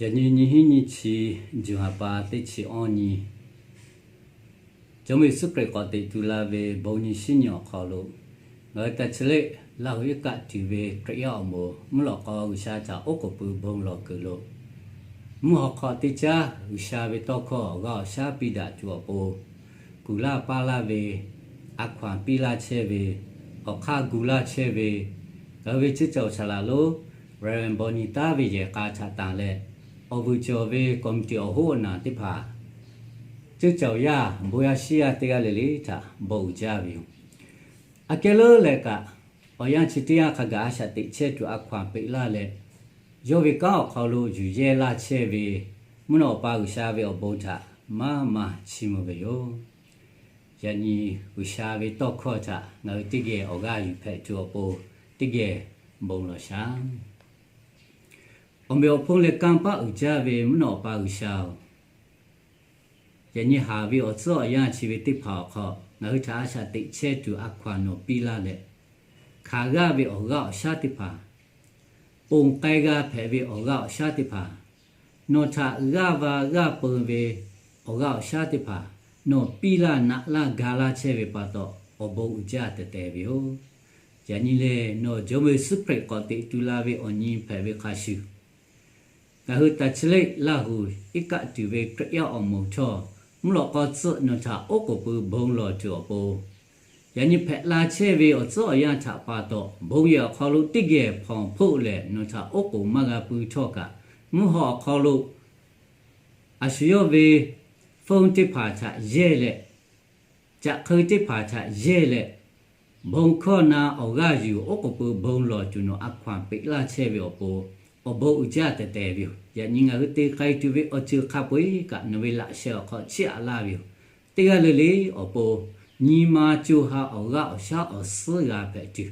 Yaꞈ nyi nyiˇ hinˉ nyiˇ chi, June ha pa teˇ chi awˇ nyi, Jawˇmawˇ Yeˍsuˆ Hkriꞈ k'awꞈ teꞈ tu la ve bon nyi shinˉ nyi awˬ hk'aw lo, ngaˬ hui ta chi leˆ Laˇ huˍ iˉ kaˆ tuˬ ve Hkriꞈ yaˇ awˬ moˍ mvuhˇ lawꞈ k'aw G'uiˬsha htaꞈ oˉ k'oˍ pui bon lawˬ kuiˬ lo, mvuhˇ haw hk'aw teˇ caˉ G'uiˬsha ve tawˇ hkawˇ awˬ g'aˇ awˬ shaˉ piˇ daꞈ tuˬ awˬ pon, kuˬ laˇ paˇ laˇ ve, a hkaw-anˬ piˇ laˇ chehˇ ve, awˬ hk'aˇ gu laˇ chehˇ ve, ngaˬ hui ve ceˇ cawˬ saˍ laˍ lonˉ Reverend Bawˇ nyi taˉ ve yehˬ k'a htaꞈ tanˬ leh, awˬ vuiˬ cawˬ ve committee awˬ hoˉ awˬ naˬ teˇ hpaˍ, ceˇ cawˬ yaˇ bon yaˇ shinˉ yaˇ teˇ g'aˇ le le htaꞈ bon uiˍ jaˇ ve yoˬ. Aꞈ kehˉ leuˉ leh kaꞈ, awˬ yanˇ chi teˇ yanˇ hk'a gaˬ a shaꞈ teꞈ chehˇ tuˬ a hkaw-anˬ peꞈ laˇ leh, yawˇ ve kanˉ awˬ hk'aw lo yuˬ yehˇ laˇ chehˇ ve mvuhˇ naw Awˬ pa G'uiˬsha ve awˬ bon htaꞈ maˇ maˇ chiˇ mvuh ve yoˬ. Yaꞈ nyi G'uiˬsha ve tawˇ hkawˇ htaꞈ ngaˬ hui teˇ geh awˬ g'aˇ yuˬ hpehꞈ tuˬ awˬ pon, teˇ geh bon lawˬ shaˍ. Awˬ meꞈ awˬ hponˇ leh kanˇ paˆ uiˍ jaˇ ve mvuhˇ naw Awˬ pa G'uiˬsha-oˬ, yaꞈ nyi haˍ ve awˬ tcuhˉ awˬ yanˇ chi ve teˇ hpaˍ awˬ hk'aw ngaˬ hui htaꞈ a shaꞈ teꞈ chehˇ tuˬ a hkaw-anˬ nawˬ piˇ laˇ leh, hkanˍ g'aˇ ve awˬ g'aˇ awˬ shaˉ teˇ hpaˍ, ponˬ k'ai g'a hpehꞈ ve awˬ g'aˇ awˬ shaˉ teˇ hpaˍ, nawˬ htaꞈ g'aˇ va g'aˇ peu ve awˬ g'aˇ awˬ shaˉ teˇ hpaˍ nawˬ piˇ laˇ naꞈ laˇ ga laˇ chehˇ ve pa taw, awˬ bon uiˍ jaˇ tehˬ tehˬ ve yoˬ. Yaꞈ nyi lehˬ, nawˬ Jawˇmawˇ Yeˍsuˆ Hkriꞈ k'awꞈ teꞈ tu la ve awˬ nyi hpehꞈ ve hk'a shuˍ, ngaˬ hui ta chi leˆ Laˇ huˍ iˉ kaˆ tuˬ ve Hkriꞈ yaˇ awˬ moˍ htawˇ, mvuhˇ lawꞈ k'aw tcuhˆ nawˬ htaꞈ oˉ k'oˍ pui bon lawˬ tuˬ awˬ pon, yaꞈ nyi hpehꞈ la chehˇ ve awˬ tcuhˉ awˬ yanˇ htaꞈ pa taw, bon yehˬ awˬ hk'aw lo teˇ geh hpawnˬ hpoˆ lehˬ nawˬ htaꞈ oˉ k'oˍ maˇ g'a pui htawˇ kaꞈ, mvuhˇ haw awˬ hk'aw lo a shu yawˇ ve phone teˇ hpaˍ htaꞈ yehˇ leh, caꞈ hk'eu teˇ hpaˍ htaꞈ yehˇ leh, bon hkawˇ na awˬ g'aˇ yuˬ oˉ k'oˍ pui bon lawˬ tuˬ nawˬ a hkaw-anˬ peꞈ laˇ chehˇ ve awˬ pon, awˬ bon uiˍ jaˇ tehˬ tehˬ ve yoˬ. Yaꞈ nyi ngaˬ hui te k'ai tuˬ ve awˬ ceuˬ hk'a peu-eˬ kaꞈ nawˬ ve laꞈ sheh awˬ hk'aw chiˇ aꞈ laˇ ve yoˬ. Teˇ g'aˇ le le awˬ pon, nyi ma co ha awˬ g'aˇ awˬ shaˉ awˬ suhˉ g'a hpehꞈ tuˬ,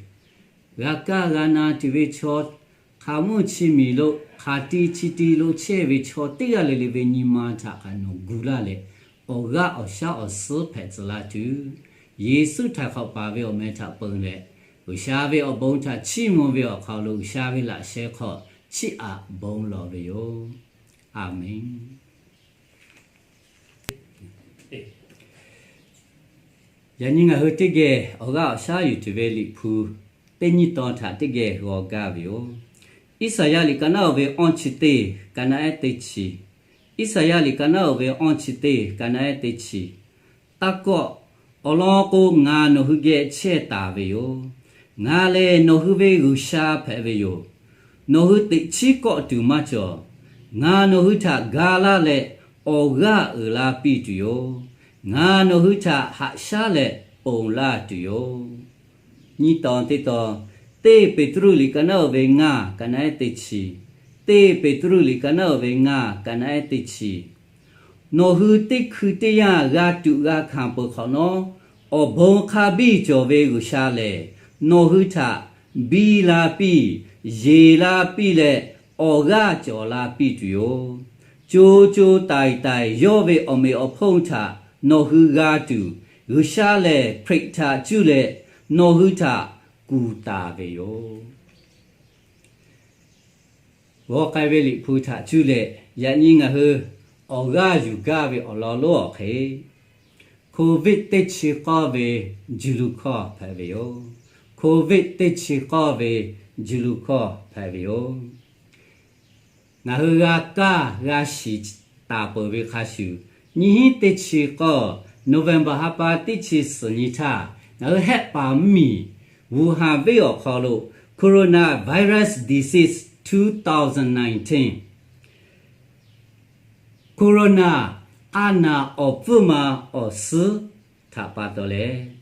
g'a kaˇ g'a na tuˬ ve chaw, hk'a mvuhˇ chi miˬ lo hk'aˬ ti chi ti lo chehˇ ve chaw teˇ g'aˇ le le ve nyi ma htaꞈ kaꞈ nawˬ gu laˇ leh, awˬ g'aˇ awˬ shaˉ awˬ suhˉ hpehꞈ tcuh laˇ tuˬ, Yeˍsuˆ htaiˍ hk'awꞈ paˍ ve awˬ meh htaꞈ peu leh, G'uiˬsha ve awˬ bon htaꞈ chiˇ mvuh ve awˬ hk'aw lo G'uiˬsha ve laꞈ sheh hk'aw chiˇ aꞈ bon lawˬ ve yoˬ. A menˬ. Yaꞈ nyi ngaˬ hui teˇ geh awˬ g'aˇ awˬ shaˉ yuˬ tuˬ ve Liꞈ hpu teˇ nyiˇ tawn htaꞈ teˇ geh g'aw gaˇ ve yoˬ. Iˉsaˍyaˆ liꞈ ka naˉ-oˬ ve awˇ chi teˇ ka naˉ-ehˉ teˇ chi, Iˉsaˍyaˆ liꞈ ka naˉ-oˬ ve awˇ chi teˇ ka naˉ-ehˉ teˇ chi, taˇ kawˆ. Awˬ lawn k'o, ngaˬ nawˬ hui geh chehˇ taˍ ve yoˬ. Ngaˬ lehˬ nawˬ hui ve G'uiˬsha hpehꞈ ve yoˬ. Nawˬ hui teꞈ chiˉ kawˆ tuˬ maˇ cawˬ. Ngaˬ nawˬ hui htaꞈ ga laˇ leh, awˬ g'aˇ uiˍ la piˇ tuˬ yoˬ. Ngaˬ nawˬ hui htaꞈ haꞈ shaˉ leh ponˬ laˇ tuˬ yoˬ. Nyiˇ tawn teˇ tawn, teˇ Peˍtruˆ liꞈ ka naˉ-oˬ ve ngaˇ ka naˉ-ehˉ teˇ chi, teˇ Peˍtruˆ liꞈ ka naˉ-oˬ ve ngaˇ ka naˉ-ehˉ teˇ chi, nawˬ hui teˇ hkui teˇ yanˇ g'a tuꞈ g'a hkanˍ peuˬ hk'awꞈ nawˉ, awˬ bon hk'a biˇ cawˬ ve G'uiˬsha lehˬ, nawˬ hui htaꞈ biˇ la piˇ, yeˬ la piˇ leh, awˬ g'aˇ cawˬ la piˇ tuˬ yoˬ. Co co taiˍ taiˍ yawˇ ve awˬ meꞈ awˬ hponˇ htaꞈ nawˬ hui g'a tuˬ, G'uiˬsha lehˬ Hkriꞈ htaꞈ cuˇ leh nawˬ hui htaꞈ kuˬ taˍ ve yoˬ. G'aw k'ai ve Liꞈ hpu htaꞈ cuˇ leh, yaꞈ nyi ngaˬ hui awˬ g'aˇ yuˬ gaˇ ve awˬ lawn lonˉ awˬ hk'e, Covid teˇ chi k'awˇ ve July hkawˇ hpehꞈ ve yoˬ. Covid teˇ chi k'awˇ ve July hkawˇ hpehꞈ ve yoˬ. Ngaˬ hui g'a kaˇ g'a shiˍ taˍ peuˬ ve hk'a shuˍ, nyiˇ hinˉ teˇ chi k'awˇ November ha pa teˇ chi suhˍ nyi htaˇ, ngaˬ hui Hehˆ paˍ mvuhˇmiˬ Wuhan venˇ awˬ hk'aw lo coronavirus disease two thousand nineteen, corona a naˍ awˬ pfuhˇ ma awˬ suhˉ htaꞈ pa taw leh,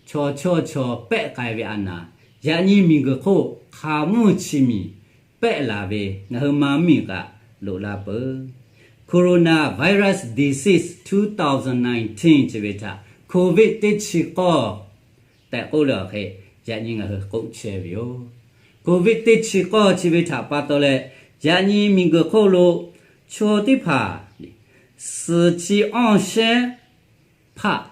chaw chawˇ chaw pehˆ k'ai ve a naˍ, yaꞈ nyi miˬguiˬ hk'oˆ hk'a mvuhˇ chi miˬ pehˆ laˬ ve ngaˬ hui ma mvuhˇmiˬ kaꞈ loꞈ la peuˬ. Coronavirus disease two thousand nineteen chi ve htaꞈ Covid teˇ chi k'awˇ tehꞈ k'oˆ leh awˬ hk'e, yaꞈ nyi ngaˬ hui k'oˆ chehˇ ve yoˬ. Covid teˇ chi k'awˇ chi ve htaꞈ pa taw leh, yaꞈ nyi miˬguiˬ hk'oˆ lo chaw teˇ hpaˍ suhˍ chi awˇ shehnˉ hpaˆ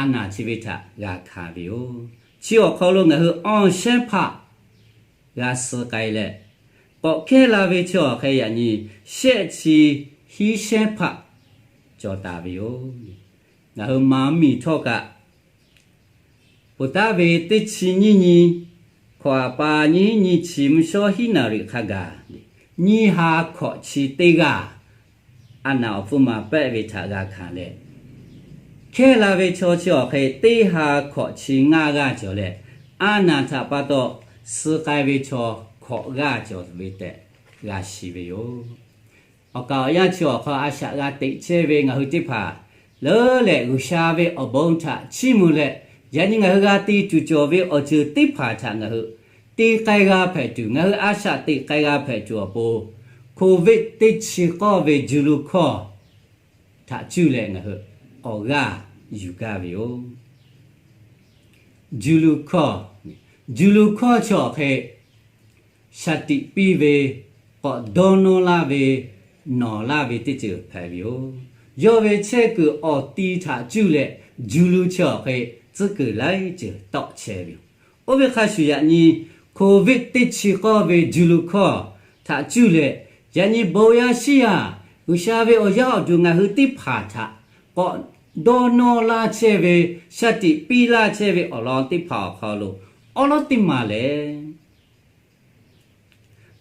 a naˍ chi ve htaꞈ g'a hkanˍ ve yoˬ. Chi awˬ hk'aw lo ngaˬ hui awˇ shehnˉ hpaˆ g'a suh k'ai leh, k'awꞈ hkehˇ la ve chi awˬ hk'e yaꞈ nyi shehˆ chi hiˉ shehnˉ hpaˆ cawˬ taˍ ve yoˬ. Ngaˬ hui maˍ miˬ htawˇ kaꞈ, ponˬ taˉ ve teˇ chi nyiˇ nyi, hkawꞈ aˍ pa nyiˇ hinˉ nyiˇ chi mvuhˇ shawˉ hiˉ naˍ riˍ hk'a gaˬ, nyiˇ ha hkawꞈ chi teˇ g'aˇ a naˍ awˬ hpfuhˇ ma pehˆ ve htaꞈ g'a hkanˍ leh, hkehˇ la ve chaw chi awˬ hk'e teˇ ha hkawꞈ chi ngaˇ g'aˇ cawˬ leh, a naˍ htaꞈ pa taw suh k'ai ve chaw hkawꞈ g'aˇ cawˬ ve tehꞈ g'a shiˍ ve yoˬ. Awˬ kaˍ awˬ yanˇ chi awˬ hk'aw a shaꞈ g'a teꞈ chehˇ ve ngaˬ hui teˇ hpaˍ leuˉ leh G'uiˬsha ve awˬ bon htaꞈ chiˇ mvuh leh, yaꞈ nyi ngaˬ hui g'a te tuˬ cawˬ ve awˬ ceuˬ teˇ hpaˍ htaꞈ ngaˬ hui te k'ai g'a hpehꞈ tuˬ, ngaˬ hui a shaꞈ teꞈ k'ai g'a hpehꞈ tuˬ awˬ pon, Covid teˇ chi k'awˇ ve July hkawˇ htaꞈ cuˇ leh ngaˬ hui awˬ g'aˇ yuˬ gaˇ ve yoˬ. July hkawˇ, July hkawˇ chi awˬ hk'e shaˍ tiꞈ piˇ ve, k'awꞈ dawˇ nawˇ laˇ ve, nawˬ laˇ ve teˇ ceuˬ hpehꞈ ve yoˬ. Yawˇ ve chehˇ kuiˬ awˬ ti htaꞈ cuˇ leh, July chi awˬ hk'e tcuhˉ kuiˬ laiˉ ceuˬ tawˆ chehˇ ve yoˬ. Oˇ ve hk'a shuˍ yaꞈ nyi Covid teˇ chi k'awˇ ve July hkawˇ htaꞈ cuˇ leh, yaꞈ nyi bon yaˇ shiˉ yaˇ G'uiˬsha ve awˬ yaˇ awˬ duˬ ngaˬ hui teˇ hpaˍ htaꞈ k'awꞈ dawˇ nawˇ laˇ chehˇ ve, shaˍ tiꞈ piˇ laˇ chehˇ ve awˬ lawn teˇ hpaˍ awˬ hk'aw lo awˉ lawˉ teˇ maˬ lehˬ,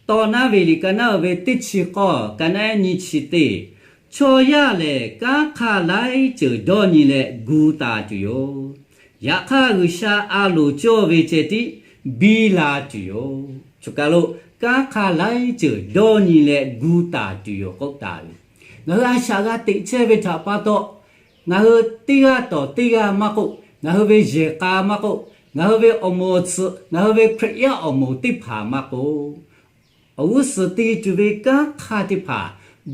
Tawˇ naˉ ve liꞈ ka naˉ uiˍ ve teˇ chi k'awˇ, ka naˉ ehˉ nyiˇ chi teˇ, chaw yaˇ lehˬ kanˉ hk'aˇ laiˉ ceuˬ dawˇ nyi leh gu taˍ tuˬ yoˬ. Yaꞈ hk'aˇ, G'uiˬsha a loˍ cawˇ ve ceh tiˉ biˇ la tuˬ yoˬ. Choˬ kaˬ lo kanˉ hk'aˇ laiˉ ceuˬ dawˇ nyi leh gu taˍ tuˬ yoˬ k'oˆ taˍ ve. Ngaˬ hui a shaꞈ g'a teꞈ chehˇ ve htaꞈ pa taw, ngaˬ hui teˇ g'aˇ tawˍ teˇ g'aˇ maˇ k'oˆ, ngaˬ hui ve yehˬ k'a maˇ k'oˆ, ngaˬ hui ve awˬ moˍ awˬ tsuhꞈ, ngaˬ hui ve Hkriꞈ yaˇ awˬ moˍ teˇ hpaˍ maˇ k'oˆ, awˬ g'uˇ suhˍ te tuˬ ve kanˉ hk'aˇ teˇ hpaˍ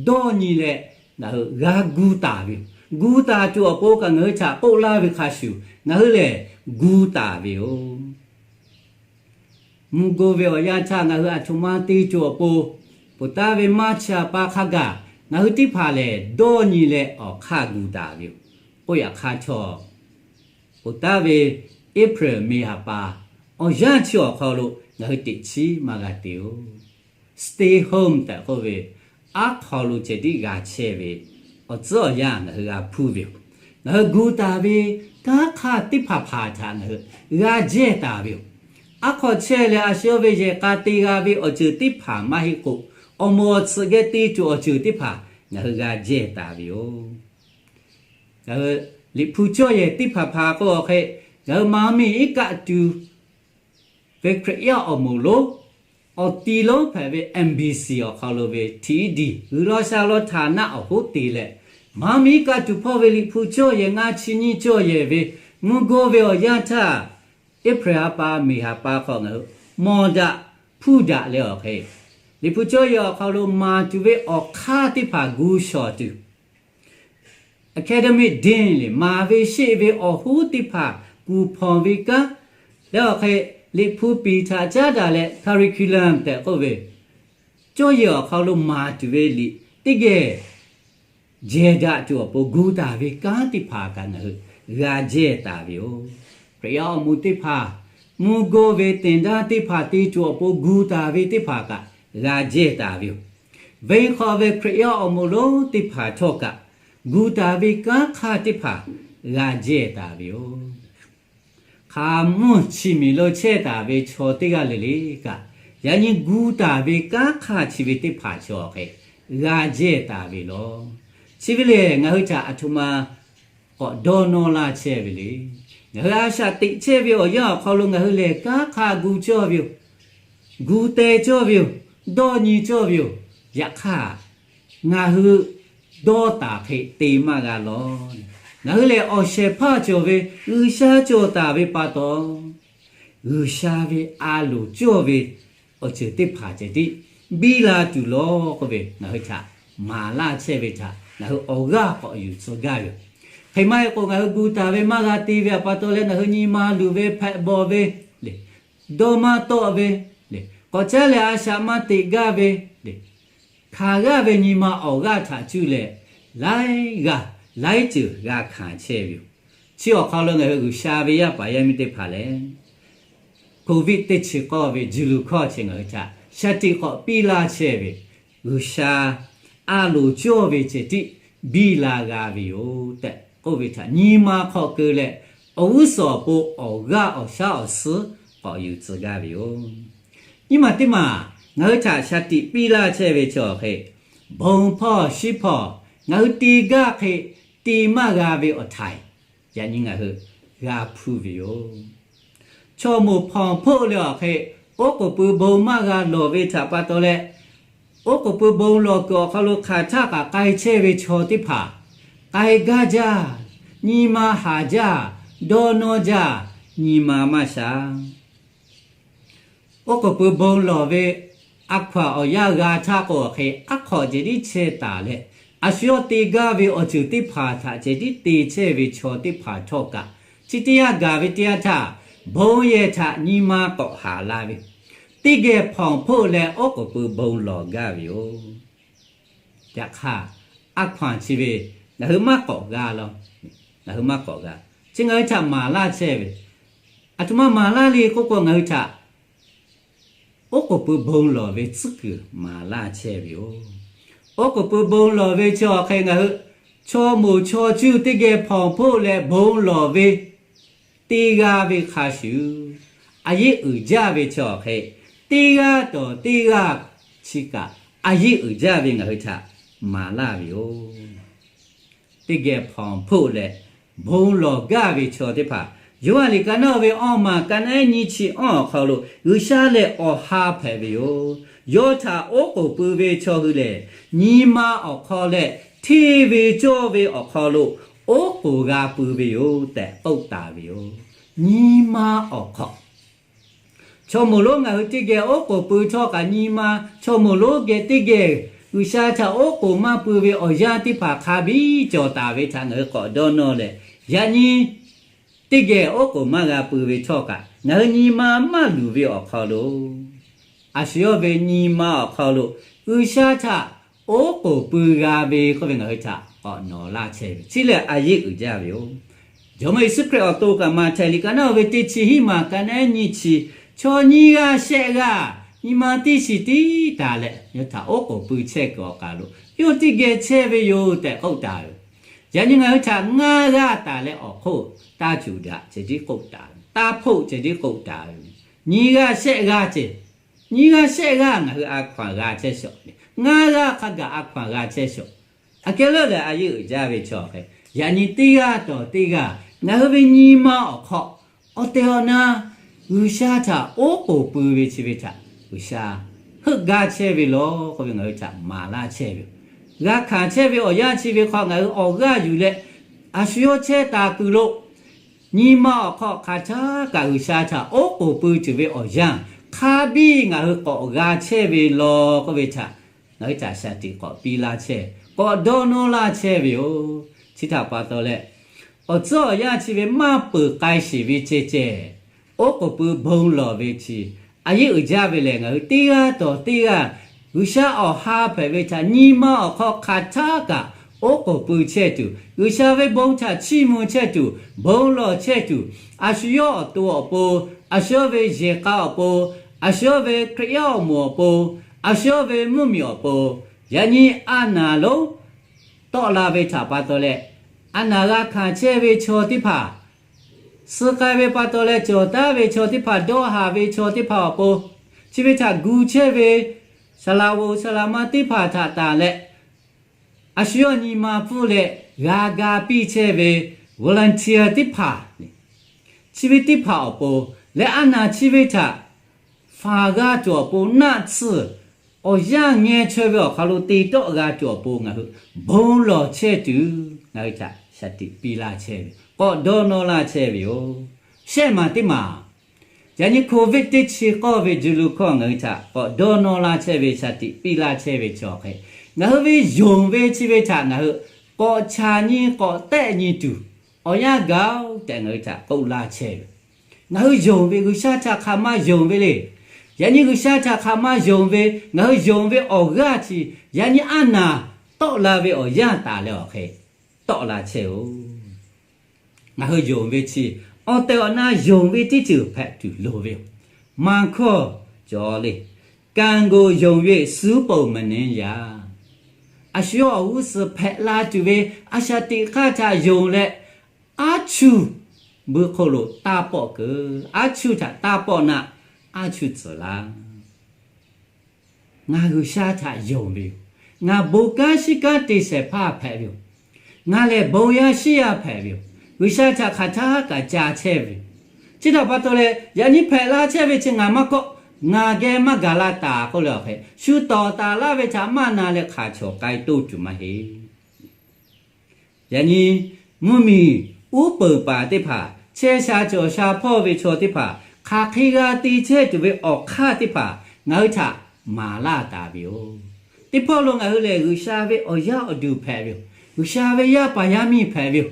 dawˇ nyi leh ngaˬ hui g'a gu taˍ ve yoˬ. Gu taˍ tuˬ awˬ pon kaꞈ ngaˬ hui htaꞈ k'oˆ laˇ ve hk'a shuˍ, ngaˬ hui lehˬ gu taˍ ve yoˬ. Mvuhˇ goˇ ve awˬ yanˇ htaˇ ngaˬ hui aˬ htoꞈ ma te tuˬ awˬ pon, ponˬ taˉ ve maˇ chi aˍ pa hk'a gaˬ ngaˬ hui teˇ hpaˍ lehˬ dawˇ nyi leh awˬ hk'aˇ gu taˍ ve yoˬ. Oˇ yaꞈ hk'aˇ htawˇ, ponˬ taˉ ve April May ha pa awˬ yanˇ chi awˬ hk'aw lo ngaˬ hui teꞈ chiˉ maˇ g'a te-oˬ. Stay home tehꞈ k'oˆ ve, aˉ hk'aw lo ceh tiˉ g'a chehˇ ve awˬ tcuhˉ awˬ yanˇ ngaˬ hui g'a hpuˇ ve yoˬ. Ngaˬ hui gu taˍ ve kanˉ hk'aˇ teˇ hpaˍ hpaˍ htaꞈ ngaˬ hui g'a jehˇ taˍ ve yoˬ. Aˉ hk'aw chehˇ leh a shu yawˇ ve yehˬ k'a te g'a ve awˬ ceuˬ teˇ hpaˍ maˇ heˆ k'o, awˬ moˍ awˬ tsuhꞈ geh te tuˬ awˬ ceuˬ teˇ hpaˍ ngaˬ hui g'a jehˇ taˍ ve yoˬ. Ngaˬ hui Liꞈ hpu cawˇ yehˬ teˇ hpaˍ hpaˍ k'o awˬ hk'e, ngaˬ hui maˇ miˬ iˉ kaˆ tuˬ ve Hkriꞈ yaˇ awˬ moˍ lonˉ, awˬ ti lonˉ hpehꞈ ve M B C awˬ hk'aw lo ve T E D G'uiˬ law sha law htaˍ naˆ awˬ hoˉ te leh, maˇ miˬ iˉ kaˆ tuˬ hpawˇ ve Liꞈ hpu cawˇ yehˬ ngaˇ chi nyiˇ cawˇ yehˬ ve mvuhˇ goˇ ve awˬ yanˇ htaˇ, April ha pa, May ha pa hk'aw ngaˬ hui mawˬ daꞈ hpuˇ daꞈ leh awˬ hk'e, Liꞈ hpu cawˇ yehˬ awˬ hk'aw lo maˍ tuˬ ve awˬ hk'aˇ teˇ hpaˍ gu shawˍ tuˬ, Academic Dean leh maˍ ve sheˆ ve awˬ hoˉ teˇ hpaˍ kuˬ hpawnˬ ve kanˉ leh awˬ hk'e, Liꞈ hpu piˍ htaꞈ caˉ daꞈ leh curriculum tehꞈ k'oˆ ve, cawˇ yehˬ awˬ hk'aw lo maˍ tuˬ ve liꞈ teˇ geh jehˬ daꞈ tuˬ awˬ pon gu taˍ ve kanˉ teˇ hpaˍ kaꞈ ngaˬ hui g'a jehˇ taˍ ve yoˬ. Hkriꞈ yaˇ awˬ moˍ teˇ hpaˍ, mvuhˇ goˇ ve သင်တန်း teˇ hpaˍ te tuˬ awˬ pon gu taˍ ve teˇ hpaˍ kaꞈ g'a jehˇ taˍ ve yoˬ. Venˇ hk'aw ve Hkriꞈ yaˇ awˬ moˍ lonˉ teˇ hpaˍ htawˇ kaꞈ gu taˍ ve kanˉ hk'aˇ teˇ hpaˍ g'a jehˇ taˍ ve yoˬ. Hk'a mvuhˇ chi miˬ lo chehˇ taˍ ve chaw teˇ g'aˇ le le kaꞈ, yaꞈ nyi gu taˍ ve kanˉ hk'aˇ chi ve teˇ hpaˍ chi awˬ hk'e g'a jehˇ taˍ ve yoˬ. Chi ve lehˬ, ngaˬ hui htaꞈ aˬ htoꞈ ma k'awꞈ dawˇ nawˇ laˇ chehˇ ve le. Ngaˬ hui a shaꞈ teꞈ chehˇ ve awˬ yanˇ awˬ hk'aw lo ngaˬ hui lehˬ kanˉ hk'aˇ gu cawˇ ve yoˬ. Gu teh cawˇ ve yoˬ. Dawˇ nyi cawˇ ve yoˬ. Yaꞈ hk'aˇ, ngaˬ hui dawˇ taˍ hk'e te maˇ g'a lawˬ. Ngaˬ hui lehˬ awˬ shehˍ hpaˇ cawˬ ve G'uiˬsha cawˬ taˍ ve pa taw, G'uiˬsha ve a loˍ cawˇ ve awˬ ceuˬ teˇ hpaˍ ceh tiˉ biˇ la tuˬ lawˬ k'oˆ ve ngaˬ hui htaꞈ maˍ laˇ chehˇ ve htaꞈ ngaˬ hui awˬ g'aˇ k'awꞈ yuˬ tcuh gaˇ ve yoˬ. Hk'e maˇ heˆ k'o, ngaˬ hui gu taˍ ve maˇ g'a te ve pa taw leh ngaˬ hui nyi ma luˬ ve, hpehꞈ bawˬ ve, dawˇ maˇ tawˆ ve, k'awꞈ caˉ leh a shaꞈ maˇ teꞈ gaˇ ve, hkanˍ g'aˇ ve nyi ma awˬ g'aˇ htaꞈ cuˇ leh, laiˉ g'aˇ laiˉ ceuˬ g'a hkanˍ chehˇ ve yoˬ. Chi awˬ hk'aw lo ngaˬ hui G'uiˬsha ve yaˇ paˍ yaˇ miˇ teˇ hpaˍ lehˬ, Covid teˇ chi k'awˇ ve July hkawˇ chi ngaˬ hui htaꞈ shaˍ tiꞈ k'awꞈ piˇ laˇ chehˇ ve, G'uiˬsha a loˍ cawˇ ve ceh tiˉ biˇ la g'a ve yoˬ tehꞈ k'oˆ ve htaꞈ nyi ma hk'aw keu leh, awˬ g'uˇ suhˍ awˬ pon awˬ g'aˇ awˬ shaˉ awˬ suhˉ k'awꞈ yuˬ tcuh gaˇ ve yoˬ. Nyiˇ maˬ teˇ maˬ ngaˬ hui htaꞈ shaˍ tiꞈ piˇ laˇ chehˇ ve chi awˬ hk'e, bon hpawˇ shiˉ hpawˇ ngaˬ hui te gaˇ hk'e te maˇ g'a ve awˬ htaiˍ, yaꞈ nyi ngaˬ hui g'a hpuˇ ve yoˬ. Chaw moˍ hpawnˬ hpoˆ leh awˬ hk'e, oˉ k'oˍ pui bon maˇ g'a lawˬ ve htaꞈ pa taw leh, oˉ k'oˍ pui bon lawˬ kuiˬ awˬ hk'aw lo hk'aˬ htaˆ kaꞈ k'ai chehˇ ve chaw teˇ hpaˍ k'ai gaˇ jaˇ, nyi ma haˍ jaˇ, dawˇ nawˇ jaˇ, nyi ma maˇ sha. Oˉ k'oˍ pui bon lawˬ ve a hkaw-anˬ awˬ yanˇ g'a htaˇ k'o, awˬ hk'e aˉ hk'awꞈ ceh tiˉ chehˇ taˍ leh, a shu yawˇ te gaˇ ve awˬ ceuˬ teˇ hpaˍ htaꞈ ceh tiˉ te chehˇ ve chaw teˇ hpaˍ htawˇ kaꞈ, chi teˇ yanˇ gaˬ ve teˇ yanˇ htaˇ, bon yehˬ htaꞈ nyi ma k'awꞈ haˍ la ve, teˇ geh hpawnˬ hpoˆ leh oˉ k'oˍ pui bon lawˬ gaˇ ve yoˬ. Yaꞈ hk'aˇ, a hkaw-anˬ chi ve ngaˬ hui maˇ k'awꞈ g'a law. Ngaˬ hui maˇ k'awꞈ g'a. Chi ngaˬ hui htaꞈ maˍ laˇ chehˇ ve, aˬ htoꞈ ma maˍ laˇ le k'oˆ k'o, ngaˬ hui htaꞈ oˉ k'oˍ pui bon lawˬ ve tcuhˉ kuiˬ maˍ laˇ chehˇ ve yoˬ. Oˉ k'oˍ pui bon lawˬ ve chi awˬ hk'e ngaˬ hui chaw moˍ chaw cuˇ teˇ geh hpawnˬ hpoˆ leh bon lawˬ ve teˇ g'aˇ ve hk'a shuˍ, a yeˆ uiˍ jaˇ ve chi awˬ hk'e, teˇ g'aˇ tawˍ teˇ g'aˇ chi kaꞈ a yeˆ uiˍ jaˇ ve ngaˬ hui htaꞈ maˍ laˇ ve yoˬ. Teˇ geh hpawnˬ hpoˆ leh bon lawˬ gaˇ ve chaw teˇ hpaˍ, Yoˇhanˬ liꞈ ka naˉ ve awˇ maˬ ka naˉ nyiˇ chi awˇ awˬ hk'aw lo G'uiˬsha lehˬ awˬ ha hpehꞈ ve yoˬ. Yawˇ htaꞈ oˉ k'oˍ pui ve chaw hui lehˬ, nyi ma awˬ hk'aw leh hteˇ ve cawˇ ve awˬ hk'aw lo oˉ k'oˍ g'a pui ve yoˬ tehꞈ k'oˆ taˍ ve yoˬ. Nyi ma awˬ hk'aw, chaw moˍ lonˉ ngaˬ hui teˇ geh oˉ k'oˍ pui htawˇ kaꞈ nyi ma, chaw moˍ lonˉ geh teˇ geh G'uiˬsha htaꞈ oˉ k'oˍ maˇ pui ve awˬ yanˇ teˇ hpaˍ hk'a biˇ cawˬ taˍ ve htaꞈ ngaˬ hui k'awꞈ dawˇ nawˇ leh, yaꞈ nyi teˇ geh oˉ k'oˍ maˇ g'a pui ve htawˇ kaꞈ, ngaˬ hui nyi ma maˇ luˬ ve awˬ hk'aw lo, a shu yawˇ ve nyi ma awˬ hk'aw lo G'uiˬsha htaꞈ oˉ k'oˍ pui g'a ve k'oˆ ve ngaˬ hui htaꞈ k'awꞈ nawˬ laˇ chehˇ ve, chi lehˬ a yeˆ uiˍ jaˇ ve yoˬ. Jawˇmawˇ Yeˍsuˆ Hkriꞈ awˬ to kaꞈ Maꞈhtehˍ liꞈ ka naˉ ve teˇ chi hiˉ maˬ ka naˉ nyiˇ chi, chaw nyiˇ g'aˇ shehˆ g'aˇ nyi ma teˇ shiˍ tiˉ taˍ leh yawˇ htaꞈ oˉ k'oˍ pui chehˇ kuiˬ awˬ kaˬ lo yawˇ teˇ geh chehˇ ve yoˬ tehꞈ k'oˆ taˍ ve. Yaꞈ nyi ngaˬ hui htaꞈ ngaˇ g'aˇ taˍ leh awˬ hk'oˆ taˇ cuˬ daꞈ ceh tiˉ k'oˆ taˍ ve, taˇ hpoˆ ceh tiˉ k'oˆ taˍ ve. Nyiˇ g'aˇ shehˆ g'aˇ ceh, nyiˇ g'aˇ shehˆ g'aˇ ngaˬ hui a hkaw-anˬ g'a chehˇ shawˍ le, ngaˇ g'aˇ hk'a gaˬ a hkaw-anˬ g'a chehˇ shawˍ. Aꞈ kehˉ leuˉ lehˬ, a yeˆ uiˍ jaˇ ve chaw hk'e, yaꞈ nyi teˇ g'aˇ tawˍ teˇ g'aˇ ngaˬ hui ve nyi ma awˬ hk'aw awˬ tehˬ awˬ na G'uiˬsha htaꞈ oˉ k'oˍ pui ve chi ve htaꞈ G'uiˬsha heuˆ gaˇ chehˇ ve law k'oˆ ve ngaˬ hui htaꞈ maˍ laˇ chehˇ ve yoˬ. G'a hkanˍ chehˇ ve awˬ yanˇ chi ve hk'aw ngaˬ hui awˬ g'aˇ yuˬ leh, a shu yawˇ chehˇ taˍ kuiˬ lo nyi ma awˬ hk'aw hk'aˬ htaˇ kaꞈ G'uiˬsha htaꞈ oˉ k'oˍ pui tuˬ ve awˬ yanˇ hk'a biˇ ngaˬ hui k'awꞈ g'a chehˇ ve law k'oˆ ve htaꞈ ngaˬ hui htaꞈ shaˍ tiꞈ k'awꞈ piˇ laˇ chehˇ, k'awꞈ dawˇ nawˇ laˇ chehˇ ve yoˬ. Chi htaꞈ pa taw leh, awˬ tcuhˉ awˬ yanˇ chi ve maˇ peuˬ k'ai sheˍ ve ceh ceh, oˉ k'oˍ pui bon lawˬ ve chi a yeˆ uiˍ jaˇ ve lehˬ, ngaˬ hui teˇ g'aˇ tawˍ teˇ g'aˇ G'uiˬsha awˬ ha hpehꞈ ve htaꞈ nyi ma awˬ hk'aw hk'aˬ htaˇ kaꞈ oˉ k'oˍ pui chehˇ tuˬ, G'uiˬsha ve bon htaꞈ chiˇ mvuh chehˇ tuˬ, bon lawˬ chehˇ tuˬ, a shu yawˇ awˬ to awˬ pon, a shu yawˇ ve yehˬ k'a awˬ pon, a shu yawˇ ve Hkriꞈ yaˇ awˬ moˍ awˬ pon, a shu yawˇ ve mvuhˇmiˬ awˬ pon, yaꞈ nyi a naˍ lonˉ tawˆ la ve htaꞈ pa taw leh, a naˍ g'a hkanˍ chehˇ ve chaw teˇ hpaˍ, suh k'ai ve pa taw leh cawˬ taˉ ve chaw teˇ hpaˍ, dawˇ haˍ ve chaw teˇ hpaˍ awˬ pon, chi ve htaꞈ gu chehˇ ve saˍ laꞈ g'oˍ saˍ laꞈ ma teˇ hpaˍ htaꞈ tanˬ leh, a shu yawˇ nyi ma pfuhˇ leh g'a ga piˇ chehˇ ve volunteer teˇ hpaˍ, chi ve teˇ hpaˍ awˬ pon leh a naˍ chi ve htaꞈ faˍ g'a tuˬ awˬ pon naˆ tsuhˇ awˬ yanˇ ngeh chaweh ve awˬ hk'aw lo te tawˆ g'a tuˬ awˬ pon ngaˬ hui bon lawˬ chehˇ tuˬ ngaˬ hui htaꞈ shaˍ tiꞈ piˇ laˇ chehˇ ve, k'awꞈ dawˇ nawˇ laˇ chehˇ ve yoˬ. Shehˆ maˬ teˇ maˬ, yaꞈ nyi Covid teˇ chi k'awˇ ve juˇ lu hkawˇ ngaˬ hui htaꞈ k'awꞈ dawˇ nawˇ laˇ chehˇ ve, shaˍ tiꞈ piˇ laˇ chehˇ ve chi awˬ hk'e, ngaˬ hui ve yonˍ ve chi ve htaꞈ ngaˬ hui k'awꞈ chaˬ nyi k'awꞈ tehˆ nyi tuˬ awˬ yanˇ gaˬ-oˬ tehꞈ ngaˬ hui htaꞈ k'oˆ laˇ chehˇ ve. Ngaˬ hui yonˍ ve G'uiˬsha htaꞈ hk'aˬ ma yonˍ ve le. Yaꞈ nyi G'uiˬsha htaꞈ hk'aˬ ma yonˍ ve, ngaˬ hui yonˍ ve awˬ g'aˇ chi yaꞈ nyi a naˍ tawˆ la ve awˬ yanˇ taˍ leh awˬ hk'e tawˆ la chehˇ-oˬ. Ngaˬ hui yonˍ ve chi awˬ tehˬ awˬ na yonˍ ve teˇ ceuˬ hpehꞈ tuˬ loˍ ve yoˬ. Maˇ hkawˇ cawˬ le. ကံကိုယုံ၍ စုပုံမနှိမ်းရာ. A shu yawˇ awˬ g'uˇ suhˍ hpehꞈ la tuˬ ve a shaꞈ teꞈ hk'aˇ htaꞈ yonˍ leh, aˉ chuˇ buiˇ hk'oˆ lo taˇ pawˆ keu. Aˉ chuˇ htaꞈ taˇ pawˆ naˆ, aˉ chuˇ tcuhˍ laˇ. Ngaˬ G'uiˬsha htaꞈ yonˍ ve yoˬ. Ngaˬ bon kanˉ shiˉ kanˉ te shehˍ hpaˇ hpehꞈ ve yoˬ. Ngaˬ lehˬ bon yaˇ shiˉ yaˇ hpehꞈ ve yoˬ. G'uiˬsha htaꞈ hk'aˬ htaˇ kaꞈ ca chehˇ ve yoˬ. Chi htaꞈ pa taw leh, yaꞈ nyi hpehꞈ la chehˇ ve chi ngaˬ maˇ kawˆ, ngaˬ geh maˇ gaˬ la taˍ k'oˆ leh awˬ hk'e, shu tawˍ taˍ laˇ ve htaꞈ maˇ na leh hk'aˬ chawˬ k'ai toˇ tuˬ maˇ heˆ. Yaꞈ nyi mvuhˇmiˬ uˉ peunˍ paˍ teˇ hpaˍ, chehˇ sha cawˬ sha hpawˇ ve chaw teˇ hpaˍ, hk'aˬ hk'e g'a te chehˇ tuˬ ve awˬ hk'aˇ teˇ hpaˍ ngaˬ hui htaꞈ maˍ laˇ taˍ ve yoˬ. Teˇ hpawˇ lo ngaˬ hui lehˬ G'uiˬsha ve awˬ yaˇ awˬ duˬ hpehꞈ ve yoˬ. G'uiˬsha ve yaˇ paˍ yaˇ miˇ hpehꞈ ve yoˬ.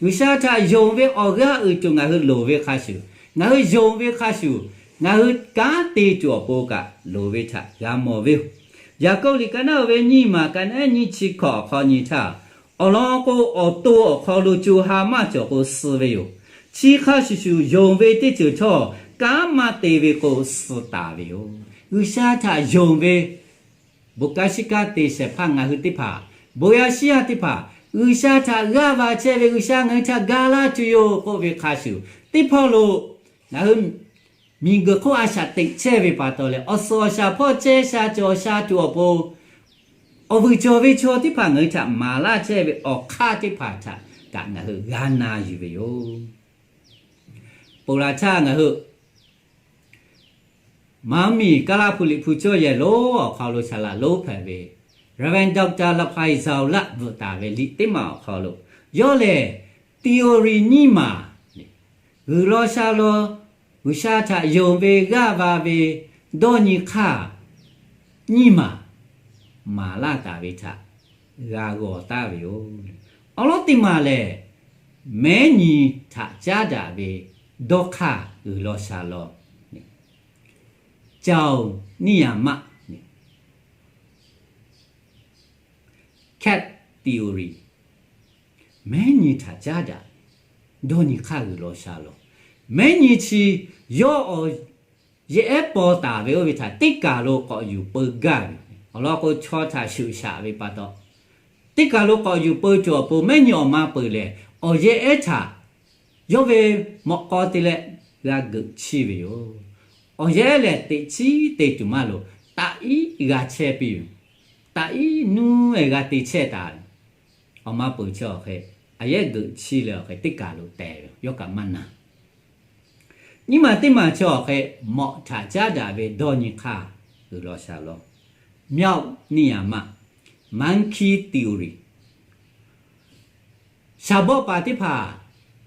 G'uiˬsha htaꞈ yonˍ ve awˬ g'aˇ uiˍ tuˬ ngaˬ hui loˍ ve hk'a shuˍ, ngaˬ hui yonˍ ve hk'a shuˍ, ngaˬ hui kanˉ te tuˬ awˬ pon kaꞈ loˍ ve htaꞈ g'a mawˬ ve yoˬ. Yaˍkoˆ liꞈ ka naˉ uiˍ ve nyiˇ maˬ ka naˉ nyiˇ chi hkawꞈ awˬ hk'aw nyi htaˇ, awˬ lawn k'o, awˬ to awˬ hk'aw lo co ha maˇ cawˬ k'o suh ve yoˬ. Chi hk'a shuˍ shuˍ, yonˍ ve teˇ ceuˬ htawˇ kanˉ maˇ te ve k'o, suh taˍ ve yoˬ. G'uiˬsha htaꞈ yonˍ ve bon kanˉ shiˉ kanˉ te shehˍ hpaˇ ngaˬ hui teˇ hpaˍ, bon yaˇ shiˉ yaˇ teˇ hpaˍ, G'uiˬsha htaꞈ g'aˇ va chehˇ ve, G'uiˬsha ngaˬ hui htaꞈ ga laˇ tuˬ yoˬ k'oˆ ve hk'a shuˍ, teˇ hpawˇ lo ngaˬ hui miˬguiˬ hk'oˆ a shaꞈ teꞈ chehˇ ve pa taw leh, awˬ suhˍ awˬ shaˍ hpawˇ chehˇ sha cawˬ sha tuˬ awˬ pon, awˬ vuiˬ cawˬ ve chaw teˇ hpaˍ ngaˬ hui htaꞈ maˍ laˇ chehˇ ve awˬ hk'aˇ teˇ hpaˍ htaꞈ kaꞈ ngaˬ hui g'a na yuˬ ve yoˬ. Ponˬ laˬ htaˇ ngaˬ hui Maˍ miˬ Kaˇlaˇ hpu liꞈ hpu cawˇ yehˬ lonˉ awˬ hk'aw lo saˍ laꞈ lonˉ hpehꞈ ve Reverend Doctor Laphai Zaolaˆ bvuhꞈ taˍ ve liꞈ teˇ maˬ awˬ hk'aw lo, yawˇ lehˬ theory nyiˇ maˬ, G'uiˬ law sha law, G'uiˬsha htaꞈ yonˍ ve g'aˇ va ve dawˇ nyi hk'aˇ nyiˇ maˬ maˍ laˇ taˍ ve htaꞈ g'a g'awˬ taˍ ve yoˬ. Awˬ lawn teˇ maˬ lehˬ, mehˉ nyi htaꞈ caˉ daꞈ ve dawˇ hk'aˇ G'uiˬ law sha law, เจ้านิยามะ cat theory, mehˉ nyi htaꞈ caˉ daꞈ ve dawˇ nyi hk'aˇ G'uiˬ law sha law. Mehˉ nyi chi yawˇ awˬ yehˬ ehˉ paw taˍ ve oˇ ve htaꞈ teˇ kaˬ lo k'awꞈ yuˬ peu gaˇ ve. Awˬ lawn k'o, chaw htaꞈ shuꞈ shaꞈ ve pa taw, teˇ kaˬ lo k'awꞈ yuˬ peu tuˬ awˬ pon mehˉ nyi awˬ ma peuˬ lehˬ, awˬ yehˬ ehˉ htaꞈ yawˇ ve mawꞈ k'aw te leh g'a geuꞈ chiˇ ve yoˬ. Awˬ yehˬ ehˉ lehˬ, teꞈ chiˉ te tuˬ maˇ loˍ, taꞈ iˉ g'a chehˇ piˇ ve. Taꞈ iˉ nuˇ ehˍ g'a te chehˇ taˍ ve. Awˬ ma peuˬ chi awˬ hk'e, awˬ yehˬ ehˉ geuꞈ chiˇ leh awˬ hk'e teˇ kaˬ lo tehˬ ve, yawˇ kaꞈ maˇ na. Nyiˇ maˬ teˇ maˬ chi awˬ hk'e, mawꞈ htaꞈ caˉ daꞈ ve dawˇ nyi hk'aˇ G'uiˬ law sha law, แมวนิยามะ monkey theory. Shaˍ bawˆ paˍ teˇ hpaˍ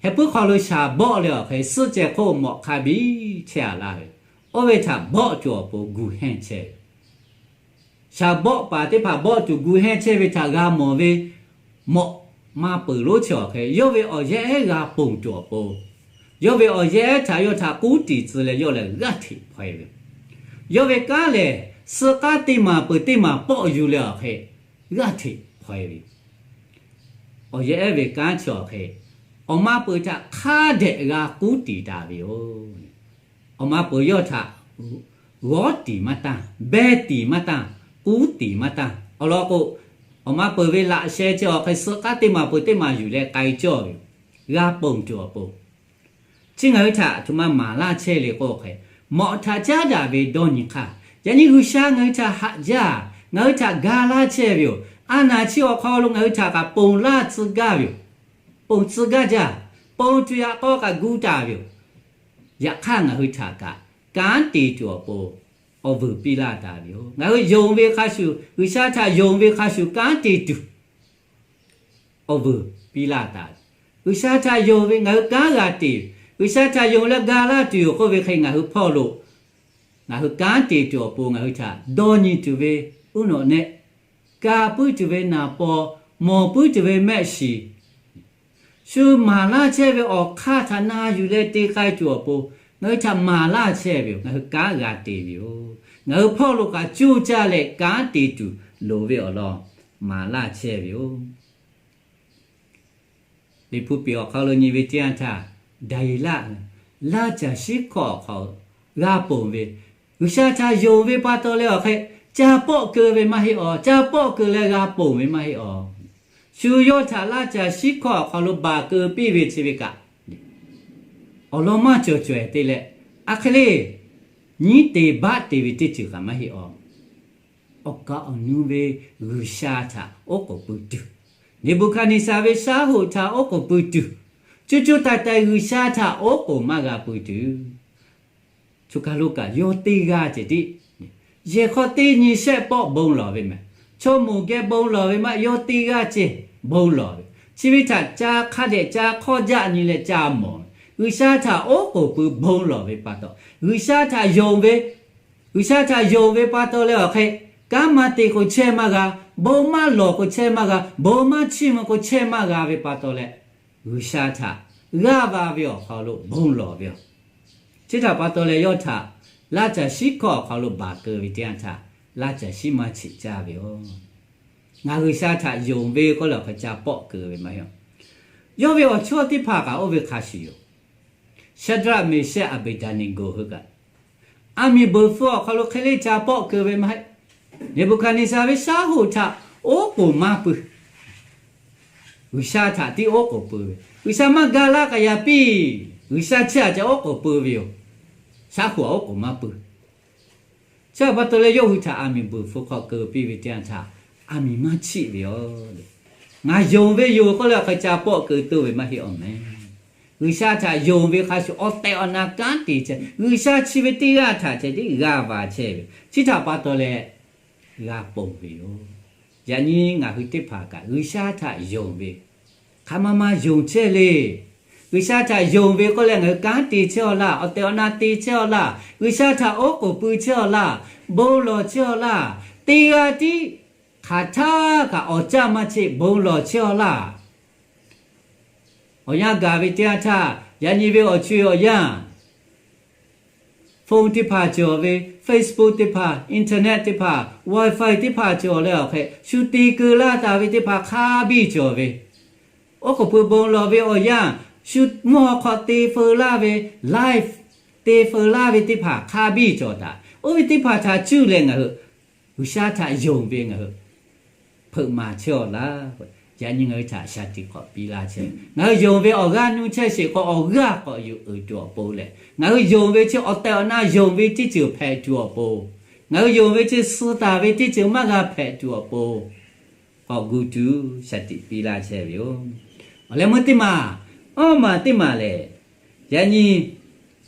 heh puiˉ hk'aw lo shaˍ bawˆ leh awˬ hk'e, suhˆ ceh hk'oˆ mawꞈ hk'a biˇ chehˇ a laˇ ve, oˇ ve htaꞈ bawˆ tuˬ awˬ pon gu hehnˇ chehˇ ve. Shaˍ bawˆ paˍ teˇ hpaˍ bawˆ tuˬ gu hehnˇ chehˇ ve htaꞈ g'a mawˬ ve mawꞈ ma peuˬ lonˉ chi awˬ hk'e, yawˇ ve awˬ yehˬ ehˉ g'a ponˬ tuˬ awˬ pon, yawˇ ve awˬ yehˬ ehˉ htaꞈ yawˇ htaꞈ k'uˉ tiˍ tcuh leh yawˇ lehˬ g'aˇ hteꞈ hpaw e ve. Yawˇ ve kanˉ lehˬ, suh k'aˉ teˇ maˬ peuˬ teˇ maˬ pawˆ yuˬ leh awˬ hk'e, g'aˇ hteꞈ hpaw e ve. Awˬ yehˬ ehˉ ve kanˉ chi awˬ hk'e, awˬ ma peuˬ htaꞈ hk'a dehꞈ g'a k'uˉ tiˍ taˍ ve yoˬ. Awˬ ma peuˬ yawˇ htaꞈ g'awˉ tiˍ maˇ tanˇ, behˇ tiˍ maˇ tanˇ, k'uˉ tiˍ maˇ tanˇ. Awˬ lawn k'o, awˬ ma peuˬ ve laꞈ sheh chi awˬ hk'e, suh k'aˉ teˇ maˬ peuˬ teˇ maˬ yuˬ leh k'ai cawˇ ve yoˬ. G'a ponˬ tuˬ awˬ pon, chi ngaˬ hui htaꞈ a htoꞈ ma maˍ laˇ chehˇ le k'o hk'e, mawꞈ htaꞈ caˉ daꞈ ve dawˇ nyi hk'aˇ, yaꞈ nyi G'uiˬsha ngaˬ hui htaꞈ haꞈ jaˇ, ngaˬ hui htaꞈ ga laˇ chehˇ ve yoˬ. A naˍ chi awˬ hk'aw lo ngaˬ hui htaꞈ kaꞈ ponˬ laˇ tcuh gaˇ ve yoˬ. Ponˬ tcuh gaˇ jaˇ. Ponˬ tuˬ yaꞈ k'aw kaꞈ gu taˍ ve yoˬ. Yaꞈ hk'aˇ ngaˬ hui htaꞈ kaꞈ kanˉ te tuˬ awˬ pon awˬ vuiˬ piˇ laˇ taˍ ve yoˬ. Ngaˬ hui yonˍ ve hk'a shuˍ, G'uiˬsha htaꞈ yonˍ ve hk'a shuˍ kanˉ te tuˬ awˬ vuiˬ piˇ laˇ taˍ ve. G'uiˬsha htaꞈ yonˍ ve ngaˬ hui kanˉ g'a te, G'uiˬsha htaꞈ yonˍ leh ga laˇ tuˬ yoˬ k'oˆ ve hk'e, ngaˬ hui hpawˇ lo ngaˬ hui kanˉ te tuˬ awˬ pon ngaˬ hui htaꞈ dawˇ nyi tuˬ ve uˉ nawꞈ nehˆ, ka puiˉ tuˬ ve naˍ paw, mawˬ puiˉ tuˬ ve mehˆ shiˍ, shu maˍ laˇ chehˇ ve awˬ hk'aˇ htaꞈ na yuˬ leh te k'ai tuˬ awˬ pon ngaˬ hui htaꞈ maˍ laˇ chehˇ ve yoˬ. Ngaˬ hui kanˉ g'a te ve yoˬ. Ngaˬ hui hpawˇ lo kaꞈ coˇ caˇ leh kanˉ te tuˬ loˍ ve awˬ lawn maˍ laˇ chehˇ ve yoˬ. Liꞈ hpu piˍ awˬ hk'aw lo nyi ve teˇ yanˇ htaˇ, Daˍyeˍlaˆ laˇ caˬ shiˉ hkawˇ awˬ hk'aw g'a ponˬ ve G'uiˬsha htaꞈ yonˍ ve pa taw leh awˬ hk'e, ca pawˆ keu ve maˇ heˆ awˬ, ca pawˆ keu leh g'a ponˬ ve maˇ heˆ awˬ. Shu yawˇ htaꞈ laˇ caˬ shiˉ hkawˇ awˬ hk'aw lo baˬ keu piˇ ve chi ve kaꞈ, awˬ lawn maˇ cawˬ cawehˬ te leh, a hk'e le, nyiˉ te baˆ te ve teˇ ceuˬ kaꞈ maˇ heˆ awˬ. Awˬ kaˍ awˬ nu ve G'uiˬsha htaꞈ oˉ k'oˍ pui tuˬ, Neˍbuˍhkaˍneˍsaˍ ve shaˉ hoꞈ htaꞈ oˉ k'oˍ pui tuˬ, co co taiˍ taiˍ G'uiˬsha htaꞈ oˉ k'oˍ maˇ g'a pui tuˬ, choˬ kaˬ lo kaꞈ yawˇ teˇ g'aˇ ceh tiˉ. Yehˬ hk'aw teˇ nyi shehˆ pawˆ bon lawˬ ve mehˬ. Chaw moˍ geh bon lawˬ ve maˇ, yawˇ teˇ g'aˇ ceh bon lawˬ ve. Chi ve htaꞈ ca hk'a dehꞈ ca hk'awˇ jaˆ nyi leh ca mawˬ ve, G'uiˬsha htaꞈ oˉ k'oˍ pui bon lawˬ ve pa taw, G'uiˬsha htaꞈ yonˍ ve, G'uiˬsha htaꞈ yonˍ ve pa taw leh awˬ hk'e, kanˉ maˇ te k'o chehˇ maˇ g'a, bon maˇ lawˬ k'o chehˇ maˇ g'a, bon maˇ chiˇ mvuh k'o chehˇ maˇ g'a ve pa taw leh, G'uiˬsha htaꞈ g'aˇ va ve awˬ hk'aw lo bon lawˬ ve yoˬ. Chi htaꞈ pa taw leh yawˇ htaꞈ laˇ caˬ shiˉ hkawˇ awˬ hk'aw lo baˬ keu ve teˇ yanˇ htaˇ, laˇ caˬ shiˉ maˇ cheꞈ caˇ ve yoˬ. Ngaˬ G'uiˬsha htaꞈ yonˍ ve k'oˆ leh awˬ hk'e ca pawˆ keu ve maˇ heˆ. Yawˇ ve awˬ chawˇ teˇ hpaˍ kaꞈ oˇ ve hk'a shuˍ yoˬ. Shaˍdraˆ, Meˍshehˆ, Aˍbeˍdaˍneˍgoˍ hui kaꞈ, aˬ miˍ beuˬ hpfuh awˬ hk'aw lo hk'e le ca pawˆ keu ve maˇ heˆ. Neˍbuˍhkaˍneˍsaˍ ve shaˉ hoꞈ htaꞈ oˉ k'oˍ maˇ pui. G'uiˬsha htaꞈ tiˉ oˉ k'oˍ pui ve, G'uiˬsha maˇ ga laˇ k'aꞈ yaꞈ piˇ. G'uiˬsha chi aꞈ ca oˉ k'oˍ pui ve yoˬ. Shaˉ hoꞈ aꞈ oˉ k'oˍ maˇ pui. Chi pa taw leh yawˇ hui htaꞈ aˬ miˍ beuˬ hpfuh hk'aw keu piˇ ve teˇ yanˇ htaˇ, aˬ miˍ maˇ chiˆ ve yoˬ. Ngaˬ yonˍ ve yoˬ k'oˆ leh awˬ hk'e ca pawˆ keu tuˬ ve maˇ heˆ awˬ mehˍ. G'uiˬsha htaꞈ yonˍ ve hk'a shuˍ awˬ tehˬ awˬ na kanˉ te chehˇ, G'uiˬsha chi ve teˇ g'aˇ htaꞈ ceh tiˉ g'a va chehˇ ve. Chi htaꞈ pa taw leh g'a ponˬ ve yoˬ. Yaꞈ nyi ngaˬ hui teˇ hpaˍ kaꞈ G'uiˬsha htaꞈ yonˍ ve hk'a maˇ maˇ yonˍ chehˇ le. G'uiˬsha htaꞈ yonˍ ve k'oˆ leh ngaˬ hui kanˉ te chehˇ aw laˇ, awˬ tehˬ awˬ na te chehˇ aw laˇ, G'uiˬsha htaꞈ oˉ k'oˍ pui chehˇ aw laˇ, bon lawˬ chehˇ aw laˇ, teˇ g'aˇ tiˉ hk'aˬ htaˇ kaꞈ awˬ caˇ maˇ cheˆ bon lawˬ chehˇ aw laˇ. Awˬ yanˇ gaˬ ve teˇ yanˇ htaˇ, yaꞈ nyi ve awˬ co-e awˬ yanˇ, phone teˇ hpaˍ cawˬ ve, Facebook teˇ hpaˍ, internet teˇ hpaˍ, Wi-Fi teˇ hpaˍ cawˬ leh awˬ hk'e shu te keu laˇ taˍ ve teˇ hpaˍ hk'a biˇ cawˬ ve, oˉ k'oˍ pui bon lawˬ ve awˬ yanˇ, shu mvuhˇ haw hk'aw te feu laˇ ve, live te feu laˇ ve teˇ hpaˍ hk'a biˇ cawˬ taˍ. Oˇ ve teˇ hpaˍ htaꞈ cuˇ leh ngaˬ hui G'uiˬsha htaꞈ yonˍ ve ngaˬ hui hpeuꞈ maˍ chehˇ aw laˇ. Yaꞈ nyi ngaˬ hui htaꞈ shaˍ tiꞈ k'awꞈ piˇ laˇ chehˇ ve, ngaˬ hui yonˍ ve awˬ g'aˇ nuˇ chehˇ sheˍ k'o awˬ g'aˇ k'awꞈ yuˬ uiˍ tuˬ awˬ pon leh, ngaˬ hui yonˍ ve chi awˬ tehˬ awˬ na yonˍ ve teˇ ceuˬ hpehꞈ tuˬ awˬ pon, ngaˬ hui yonˍ ve chi suh taˍ ve teˇ ceuˬ maˇ g'a hpehꞈ tuˬ awˬ pon, k'awꞈ gu tuˬ shaˍ tiꞈ piˇ laˇ chehˇ ve yoˬ. Awˬ leh meuˇ teˇ maˬ, awˇ maˬ teˇ maˬ lehˬ, yaꞈ nyi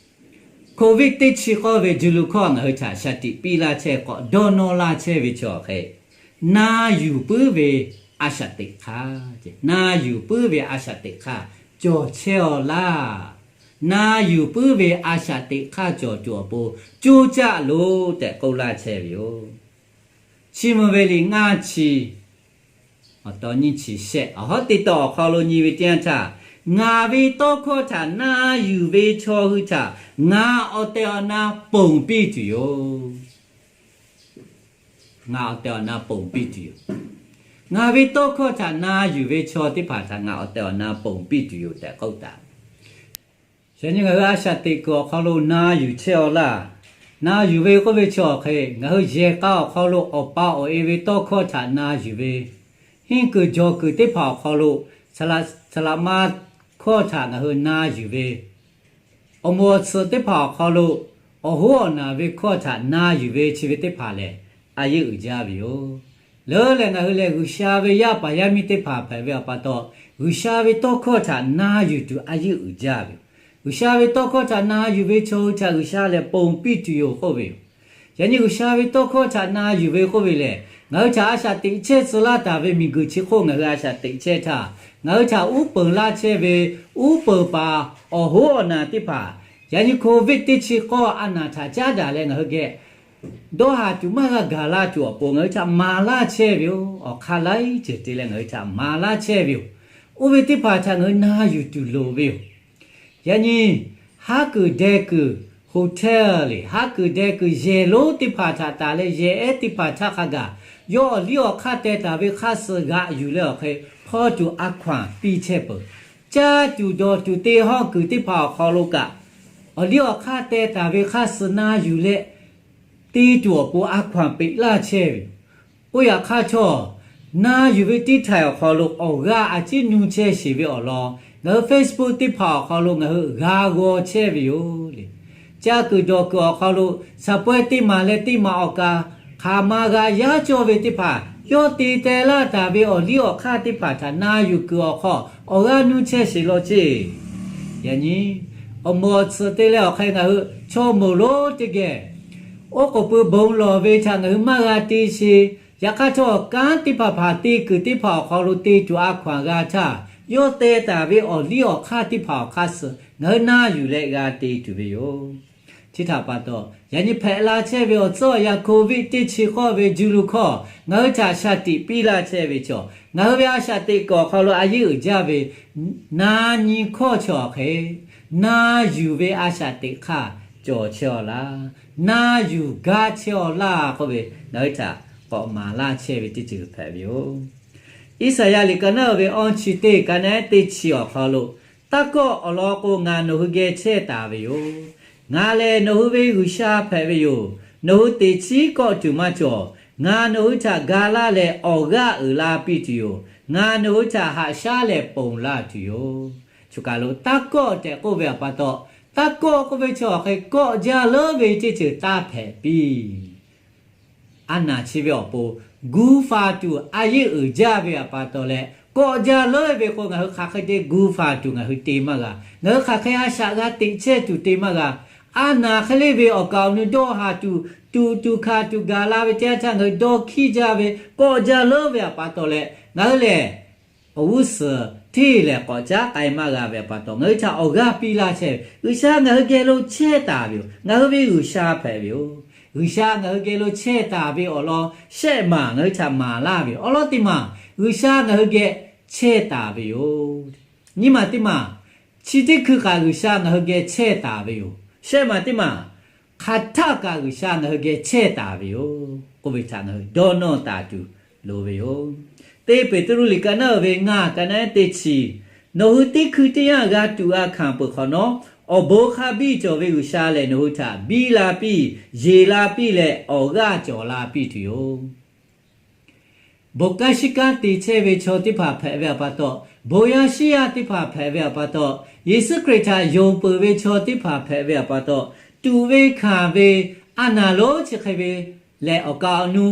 Covid teˇ chi k'awˇ ve juˇ lu hkawˇ ngaˬ hui htaꞈ shaˍ tiꞈ piˇ laˇ chehˇ k'awꞈ dawˇ nawˇ laˇ chehˇ ve chaw hk'e, na yuˬ puiˉ ve a shaꞈ teꞈ hk'aˇ, na yuˬ puiˉ ve a shaꞈ teꞈ hk'aˇ cawˬ chehˇ aw laˇ. Na yuˬ puiˉ ve a shaꞈ teꞈ hk'aˇ cawˬ tuˬ awˬ pon coˇ caˆ loˬ tehꞈ k'oˆ laˇ chehˇ ve yoˬ. Chi mvuh ve liꞈ ngaˇ chi awˬ taw nyiˇ chi shehˆ awˬ hawˉ teˇ taw awˬ hk'aw lo nyi ve teˇ yanˇ htaˇ, ngaˬ ve tawˇ hkawˇ htaꞈ na yuˬ ve chaw hui htaꞈ ngaˬ awˬ tehˬ awˬ na ponˬ piˇ tuˬ yoˬ. Ngaˬ awˬ tehˬ awˬ na ponˬ piˇ tuˬ yoˬ. Ngaˬ ve tawˇ hkawˇ htaꞈ na yuˬ ve chaw teˇ hpaˍ htaꞈ ngaˬ awˬ tehˬ awˬ na ponˬ piˇ tuˬ yoˬ tehꞈ k'oˆ taˍ. Yaꞈ nyi ngaˬ hui a shaꞈ teꞈ kuiˬ awˬ hk'aw lo na yuˬ chehˇ aw laˇ. Na yuˬ ve k'oˆ ve chi awˬ hk'e, ngaˬ hui yehˬ k'a awˬ hk'aw lo awˬ pa awˬ e ve tawˇ hkawˇ htaꞈ na yuˬ ve, henˇ kuiˬ jawˬ kuiˬ teˇ hpaˍ awˬ hk'aw lo saˍ laꞈ ma hkawˇ htaꞈ ngaˬ hui na yuˬ ve, awˬ moˍ awˬ tsuhꞈ teˇ hpaˍ awˬ hk'aw lo awˬ hoˉ awˬ naˬ ve hkawˇ htaꞈ na yuˬ ve chi ve teˇ hpaˍ lehˬ, a yeˇ uiˍ jaˇ ve yoˬ. Leuˉ leh ngaˬ hui lehˬ G'uiˬsha ve yaˇ paˍ yaˇ miˇ teˇ hpaˍ hpehꞈ ve awˬ pa taw, G'uiˬsha ve tawˇ hkawˇ htaꞈ na yuˬ tuˬ a yeˇ uiˍ jaˇ ve yoˬ. G'uiˬsha ve tawˇ hkawˇ htaꞈ na yuˬ ve chaw hui htaꞈ G'uiˬsha lehˬ ponˬ piˇ tuˬ yoˬ k'oˆ ve yoˬ. Yaꞈ nyi G'uiˬsha ve tawˇ hkawˇ htaꞈ na yuˬ ve k'oˆ ve lehˬ, ngaˬ hui htaꞈ a shaꞈ teꞈ chehˇ tcuh laˇ taˍ ve miˬguiˬ chi hk'oˆ ngaˬ hui a shaꞈ teꞈ chehˇ htaˇ, ngaˬ hui htaꞈ uˉ peunˍ laˇ chehˇ ve uˉ peunˍ paˍ awˬ hoˉ awˬ naˬ teˇ hpaˍ, yaꞈ nyi Covid teˇ chi k'awˇ a naˬ htaꞈ caˉ daꞈ leh ngaˬ hui geh dawˇ haˍ tuˬ maˇ g'a gaˬ la tuˬ awˬ pon ngaˬ hui htaꞈ maˍ laˇ chehˇ ve yoˬ. Awˬ hk'aˇ laiˉ ceuˬ te leh ngaˬ hui htaꞈ maˍ laˇ chehˇ ve yoˬ. Oˇ ve teˇ hpaˍ htaꞈ ngaˬ hui na yuˬ tuˬ loˍ ve yoˬ. Yaꞈ nyi haˉ kuiˬ deh kuiˬ hotel le, haˉ kuiˬ deh kuiˬ yehˬ lonˉ teˇ hpaˍ htaꞈ taˍ leh yehˬ ehˉ teˇ hpaˍ htaˇ hk'a gaˬ, yawˇ awˬ liˇ awˬ hk'aˇ teh taˍ ve hk'aˇ suh g'aꞈ yuˬ leh awˬ hk'e hpaw tuˬ a hkaw-anˬ piˇ chehˇ peuˬ. Caˇ tuˬ dawˬ tuˬ te hawˇ kuiˬ teˇ hpaˍ awˬ hk'aw lo kaꞈ, awˬ liˇ awˬ hk'aˇ teh taˍ ve hk'aˇ suh na yuˬ leh te tuˬ awˬ pon a hkaw-anˬ peꞈ laˇ chehˇ ve yoˬ. Oˇ yaꞈ hk'aˇ htawˇ, na yuˬ ve teˇ htaiˍ awˬ hk'aw lo awˬ g'aˇ a ciˉ nuˇ chehˇ sheˍ ve awˬ lawn, ngaˬ hui Facebook teˇ hpaˍ awˬ hk'aw lo ngaˬ hui g'a g'aw chehˇ ve yoˬ le. Caˇ kuiˬ dawˬ kuiˬ awˬ hk'aw lo shaˍ pawehˇ teˇ maˬ leh teˇ maˬ awˬ kaˍ hk'aˬ ma g'a yaˇ cawˇ ve teˇ hpaˍ yawˇ te teh laˇ taˍ ve awˬ liˇ awˬ hk'aˇ teˇ hpaˍ htaꞈ na yuˬ kuiˬ awˬ hk'aw awˬ g'aˇ nuˇ chehˇ sheˍ law ceˇ. Yaꞈ nyi, awˬ moˍ awˬ tsuhꞈ te leh awˬ hk'e ngaˬ hui chaw moˍ lonˉ teˇ geh oˉ k'oˍ pui bon lawˬ ve htaꞈ ngaˬ hui maˇ g'a te sheˍ. Yaꞈ hk'aˇ htawˇ, kanˉ teˇ hpaˍ hpaˍ te kuiˬ teˇ hpaˍ awˬ hk'aw lo te tuˬ a hkaw-anˬ g'a htaˇ, yawˇ teh taˍ ve awˬ liˇ awˬ hk'aˇ teˇ hpaˍ awˬ hk'aˇ suh ngaˬ hui na yuˬ leh g'a te tuˬ ve yoˬ. Chi htaꞈ pa taw, yaꞈ nyi hpehꞈ la chehˇ ve awˬ tcuhˉ awˬ yanˇ Covid teˇ chi k'awˇ ve juˇ lu hkawˇ ngaˬ hui htaꞈ shaˍ tiꞈ piˇ laˇ chehˇ ve chaw, ngaˬ hui ve a shaꞈ teꞈ kuiˬ awˬ hk'aw lo a yeˉ uiˍ jaˇ ve na nyi hkawˇ chaw awˬ hk'e, na yuˬ ve a shaꞈ teꞈ hk'aˇ cawˬ chehˇ-aw laˇ, na yuˬ gaˇ chehˇ-aw laˇ k'oˆ ve, ngaˬ hui htaꞈ k'awꞈ maˍ laˇ chehˇ ve teˇ ceuˬ hpehꞈ ve yoˬ. Iˉsaˍyaˆ liꞈ ka naˉ ve awˇ chi teˇ ka naˉ teˇ chi awˬ hk'aw lo, Taˇ kawˆ awˬ lawn k'o, ngaˬ nawˬ hui geh chehˇ taˍ ve yoˬ. Ngaˬ lehˬ nawˬ hui ve G'uiˬsha hpehꞈ ve yoˬ. Nawˬ hui teꞈ chiˉ kawˆ tuˬ maˇ cawˬ. Ngaˬ nawˬ hui htaꞈ ga laˇ leh, awˬ g'aˇ uiˍ la piˇ tuˬ yoˬ. Ngaˬ nawˬ hui htaꞈ haꞈ shaˉ leh ponˬ laˇ tuˬ yoˬ. Choˬ kaˬ lo taˇ kawˆ tehꞈ k'oˆ ve awˬ pa taw, taˇ kawˆ k'oˆ ve chi awˬ hk'e kawˆ jaˇ leuˉ ve teˇ ceuˬ taˇ hpehꞈ piˇ. A naˬ chi ve awˬ pon gu faˍ tuˬ a yeˉ uiˍ jaˇ ve awˬ pa taw leh, kawˆ jaˇ leuˉ ve k'o, ngaˬ hui hk'aˬ hk'e te gu faˍ tuˬ ngaˬ hui te maˇ g'a. Ngaˬ hui hk'aˬ hk'e a shaꞈ g'a teꞈ chehˇ tuˬ te maˇ g'a. A naˬ hk'e le ve awˬ kaˍ awˬ nu dawˇ haˍ tuˬ, tuꞈ tuˬ hkanˍ tuˬ gaˬ la ve teˇ yanˇ htaˇ ngaˬ hui dawˇ hkiˇ jaˇ ve, kawˆ jaˇ leuˉ ve awˬ pa taw leh, ngaˬ hui lehˬ awˬ g'uˇ suhˍ hteˇ lehˬ k'awꞈ caˉ k'ai maˇ g'a ve awˬ pa taw, ngaˬ hui htaꞈ awˬ g'aˇ piˇ laˇ chehˇ ve G'uiˬsha ngaˬ hui geh lo chehˇ taˍ ve yoˬ. Ngaˬ hui ve G'uiˬsha hpehꞈ ve yoˬ. G'uiˬsha ngaˬ hui geh lo chehˇ taˍ ve awˬ lawn shehˆ maˬ ngaˬ hui htaꞈ maˍ laˇ ve yoˬ. Awˬ lawn teˇ maˬ, G'uiˬsha ngaˬ hui geh chehˇ taˍ ve yoˬ. Nyiˇ maˬ teˇ maˬ, chi teˇ hkui kaꞈ G'uiˬsha ngaˬ hui geh chehˇ taˍ ve yoˬ. Shehˆ maˬ teˇ maˬ, hk'aˬ htaˆ kaꞈ G'uiˬsha ngaˬ hui geh chehˇ taˍ ve yoˬ k'oˆ ve htaꞈ ngaˬ hui dawˇ nawˇ taˍ tuˬ loˍ ve yoˬ. Teˇ Peˍtruˆ liꞈ ka naˉ uiˍ ve ngaˇ ka naˉ teˇ chi, nawˬ hui teˇ hkui teˇ yanˇ g'a tuꞈ g'a hkanˍ peuˬ hk'awꞈ nawˉ, awˬ bon hk'a biˇ cawˬ ve G'uiˬsha lehˬ nawˬ hui htaꞈ biˇ la piˇ, yeˬ la piˇ leh awˬ g'aˇ cawˬ la piˇ tuˬ yoˬ. Bon kanˉ shiˉ kanˉ te chehˇ ve chaw teˇ hpaˍ hpehꞈ ve awˬ pa taw, bon yaˇ shiˉ yaˇ teˇ hpaˍ hpehꞈ ve awˬ pa taw, Yeˍsuˆ Hkriꞈ htaꞈ yonˍ peuˬ ve chaw teˇ hpaˍ hpehꞈ ve awˬ pa taw, tuꞈ ve hkanˍ ve a naˬ lonˉ chi hk'e ve lehˬ, awˬ kaˍ awˬ nu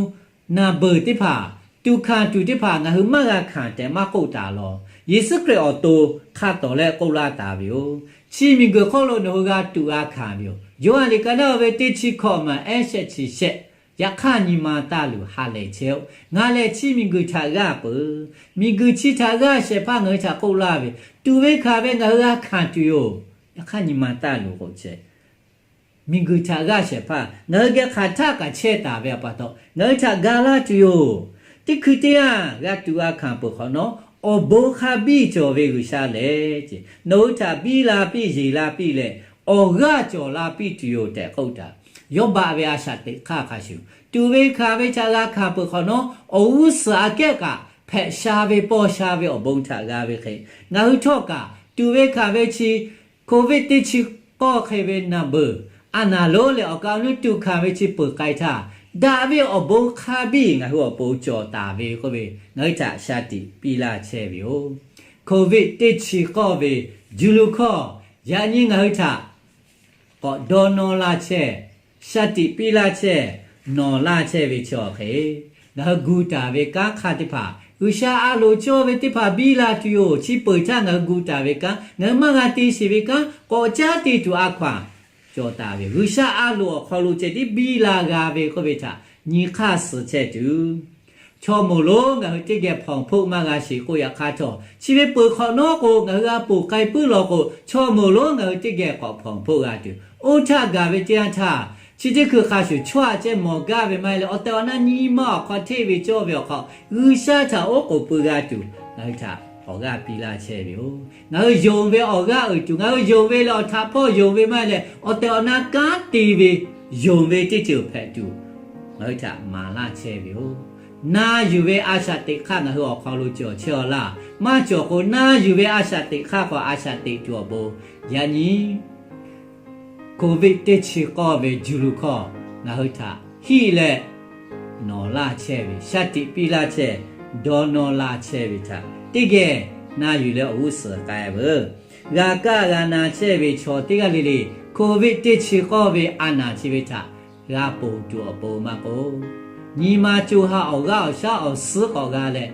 naˬ beuˬ teˇ hpaˍ, tuꞈ hkanˍ tuˬ teˇ hpaˍ ngaˬ hui maˇ g'a hkanˍ tehꞈ maˇ k'oˆ taˍ law. Yeˍsuˆ Hkriꞈ awˬ to hk'a tawˍ leh k'oˆ laˇ taˍ ve yoˬ. Chi miˬguiˬ hk'oˆ lo nawˬ hui g'a tuꞈ g'a hkanˍ ve yoˬ. Yoˇhanˬ liꞈ ka naˉ ve teˇ chi hkawꞈ maˬ ehˉ shehˆ chi shehˆ, Yaꞈ hk'aˇ nyi ma taˇ luˬ, ha lehˬ chehˇ-oˆ. Ngaˬ lehˬ chi miˬguiˬ htaꞈ g'aˇ peuˬ. Miˬguiˬ chi htaꞈ g'aˇ shehˍ hpaˇ ngaˬ hui htaꞈ k'oˆ laˇ ve, tuꞈ ve hkanˍ ve ngaˬ hui g'a hkanˍ tuˬ yoˬ. Yaꞈ hk'aˇ nyi ma taˇ luˬ k'o ce, miˬguiˬ htaꞈ g'aˇ shehˍ hpaˇ ngaˬ hui geh hk'aˬ htaˆ kaꞈ chehˇ taˍ ve awˬ pa taw, ngaˬ hui htaꞈ ga laˇ tuˬ yoˬ. Teˇ hkui teˇ yanˇ g'a tuꞈ g'a hkanˍ peuˬ hk'awꞈ nawˉ, awˬ bon hk'a biˇ cawˬ ve G'uiˬsha lehˬ, nawˬ hui htaꞈ biˇ la piˇ, yeˬ la piˇ leh, awˬ g'aˇ cawˬ la piˇ tuˬ yoˬ tehꞈ k'oˆ taˍ. Yawˇbaˆ ve a shaꞈ teꞈ hk'aˇ hk'a shuˍ, tuꞈ ve hkanˍ ve htaꞈ g'a hkanˍ peuˬ hk'awꞈ nawˉ, awˬ g'uˇ suhˍ aꞈ kehˉ kaꞈ hpehꞈ sha ve paw sha ve awˬ bon htaꞈ g'a ve hk'e, ngaˬ hui htawˇ kaꞈ tuꞈ ve hkanˍ ve chi Covid teˇ chi k'awˇ hk'e ve naˬ beuˬ, a naˬ lonˉ leh awˬ kaˍ awˬ nu tuꞈ hkanˍ ve chi peuˬ k'ai htaˇ, daꞈ ve awˬ bon hk'a biˇ ngaˬ hui awˬ pon cawˬ taˍ ve k'oˆ ve ngaˬ hui htaꞈ shaˍ tiꞈ piˇ laˇ chehˇ ve yoˬ. Covid teˇ chi k'awˇ ve juˇ lu hkawˇ, yaꞈ nyi ngaˬ hui htaꞈ k'awꞈ dawˇ nawˇ laˇ chehˇ, shaˍ tiꞈ piˇ laˇ chehˇ, nawˬ laˇ chehˇ ve chi awˬ hk'e, ngaˬ hui gu taˍ ve kanˉ hk'aˇ teˇ hpaˍ, G'uiˬsha a loˍ cawˇ ve teˇ hpaˍ biˇ la tuˬ yoˬ. Chi peuˬ htaˇ ngaˬ hui gu taˍ ve kanˉ, ngaˬ hui maˇ g'a te sheˍ ve kanˉ k'awꞈ caˉ te tuˬ a hkaw-anˬ cawˬ taˍ ve, G'uiˬsha a loˍ awˬ hk'aw lo ceh tiˉ biˇ la g'a ve k'oˆ ve htaꞈ nyi hk'aˇ suh chehˇ tuˬ, chaw moˍ lonˉ ngaˬ hui teˇ geh hpawnˬ hpoˆ maˇ g'a sheˍ k'o, yaꞈ hk'aˇ htawˇ chi ve peuˬ hk'awꞈ nawˉ k'o, ngaˬ hui g'a ponˬ k'ai puiˉ law k'o, chaw moˍ lonˉ ngaˬ hui teˇ geh k'awꞈ hpawnˬ hpoˆ g'a tuˬ, oˇ htaˇ gaˬ ve teˇ yanˇ htaˇ, chi teˇ hkui hk'a shuˍ chaw aꞈ ceh mawˬ gaˇ ve maˇ heˆ leh, awˬ tehˬ awˬ na nyi ma awˬ hk'aw hteˇ ve cawˇ ve awˬ hk'aw, G'uiˬsha htaꞈ oˉ k'oˍ pui g'a tuˬ, ngaˬ hui htaꞈ awˬ g'aˇ piˇ laˇ chehˇ ve yoˬ. Ngaˬ hui yonˍ ve awˬ g'aˇ uiˍ tuˬ, ngaˬ hui yonˍ ve leh awˬ htaꞈ hpawˇ yonˍ ve maˇ heˆ leh, awˬ tehˬ awˬ na kanˉ te ve yonˍ ve teˇ ceuˬ hpehꞈ tuˬ, ngaˬ hui htaꞈ maˍ laˇ chehˇ ve yoˬ. Na yuˬ ve a shaꞈ teꞈ hk'aˇ ngaˬ hui awˬ hk'aw lo cawˬ chehˇ-aw laˇ. Maˇ cawˬ k'o, na yuˬ ve a shaꞈ teꞈ hk'aˇ k'awꞈ a shaꞈ teꞈ tuˬ awˬ bon, yaꞈ nyi Covid teˇ chi k'awˇ ve juˇ lu hkawˇ ngaˬ hui htaꞈ hiˆ leh nawˬ laˇ chehˇ ve, shaˉ tiꞈ piˇ laˇ chehˇ, dawˇ nawˇ laˇ chehˇ ve htaꞈ teˇ geh na yuˬ leh awˬ g'uˇ suhˍ k'ai veuˬ. G'a kaˇ g'a na chehˇ ve chaw teˇ g'aˇ le le, Covid teˇ chi k'awˇ ve a naˍ chi ve htaꞈ g'a ponˬ tuˬ awˬ pon maˇ k'oˆ, nyi ma co ha awˬ g'aˇ awˬ shaˉ awˬ suhˉ k'awꞈ g'a leh,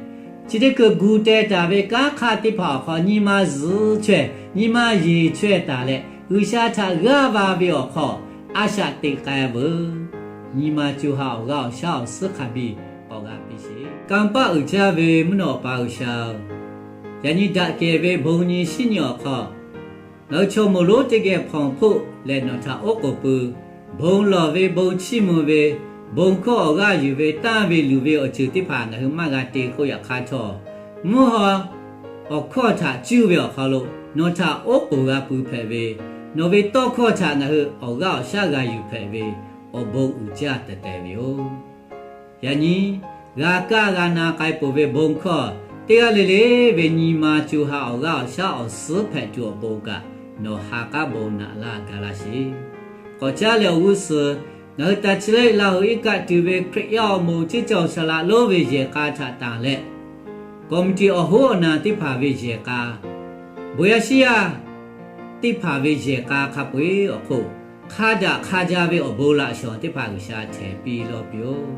chi teˇ hkui gu teh taˍ ve kanˉ hk'aˇ teˇ hpaˍ awˬ hk'aw nyi ma zuhꞈ chaweh, nyi ma yeˬ chaweh taˍ leh, G'uiˬsha htaꞈ g'aˇ va ve awˬ hk'aw a shaꞈ teꞈ k'ai veuˬ. Nyi ma co ha awˬ g'aˇ awˬ shaˉ awˬ suhˉ hk'a biˇ k'awꞈ g'a piˇ sheˍ. Kanˇ paˆ uiˍ jaˇ ve mvuhˇ naw awˬ pa G'uiˬsha-oˬ, yaꞈ nyi daꞈ kehˬ ve bon nyi shinˉ nyi awˬ hk'aw, ngaˬ hui chaw moˍ lonˉ teˇ geh hpawnˬ hpoˆ leh nawˬ htaꞈ oˉ k'oˍ pui, bon lawˬ ve, bon chiˇ mvuh ve, bon hkawˇ awˬ g'aˇ yuˬ ve, tanˇ ve luˬ ve awˬ ceuˬ teˇ hpaˍ ngaˬ hui maˇ g'a te k'oˆ, yaꞈ hk'aˇ htawˇ mvuhˇ haw awˬ hkawˇ htaꞈ cuˇ ve awˬ hk'aw lo nawˬ htaꞈ oˉ k'oˍ g'a pui hpehꞈ ve, nawˬ ve tawˇ hkawˇ htaꞈ ngaˬ hui awˬ g'aˇ awˬ shaˉ g'a yuˬ hpehꞈ ve awˬ bon uiˍ jaˇ tehˬ tehˬ ve yoˬ. Yaꞈ nyi g'a kaˇ g'a na k'ai peuˬ ve bon hkawˇ teˇ g'aˇ le le ve nyi ma co ha awˬ g'aˇ awˬ shaˉ awˬ suhˉ hpehꞈ tuˬ awˬ pon kaꞈ, nawˬ ha k'aˉ bon naꞈ laˇ ga laˇ sheˍ. K'awꞈ caˉ leh awˬ g'uˇ suhˍ, ngaˬ hui taˇ chi lehˆ Laˇ huˍ iˉ kaˆ tuˬ ve Hkriꞈ yaˇ awˬ moˍ ceˇ cawˬ saˍ laꞈ lonˉ ve yehˬ k'a htaꞈ tanˬ leh, committee awˬ hoˉ awˬ naˍ teˇ hpaˍ ve yehˬ k'a, bon yaˇ shiˉ yaˇ teˇ hpaˍ ve yehˬ k'a hk'a peu-eˬ awˬ hk'oˆ, hk'a daꞈ hk'a jaˇ ve awˬ bon laꞈ shawˍ teˇ hpaˍ G'uiˬsha htehˍ piˇ lawˇ piˇ-oˬ.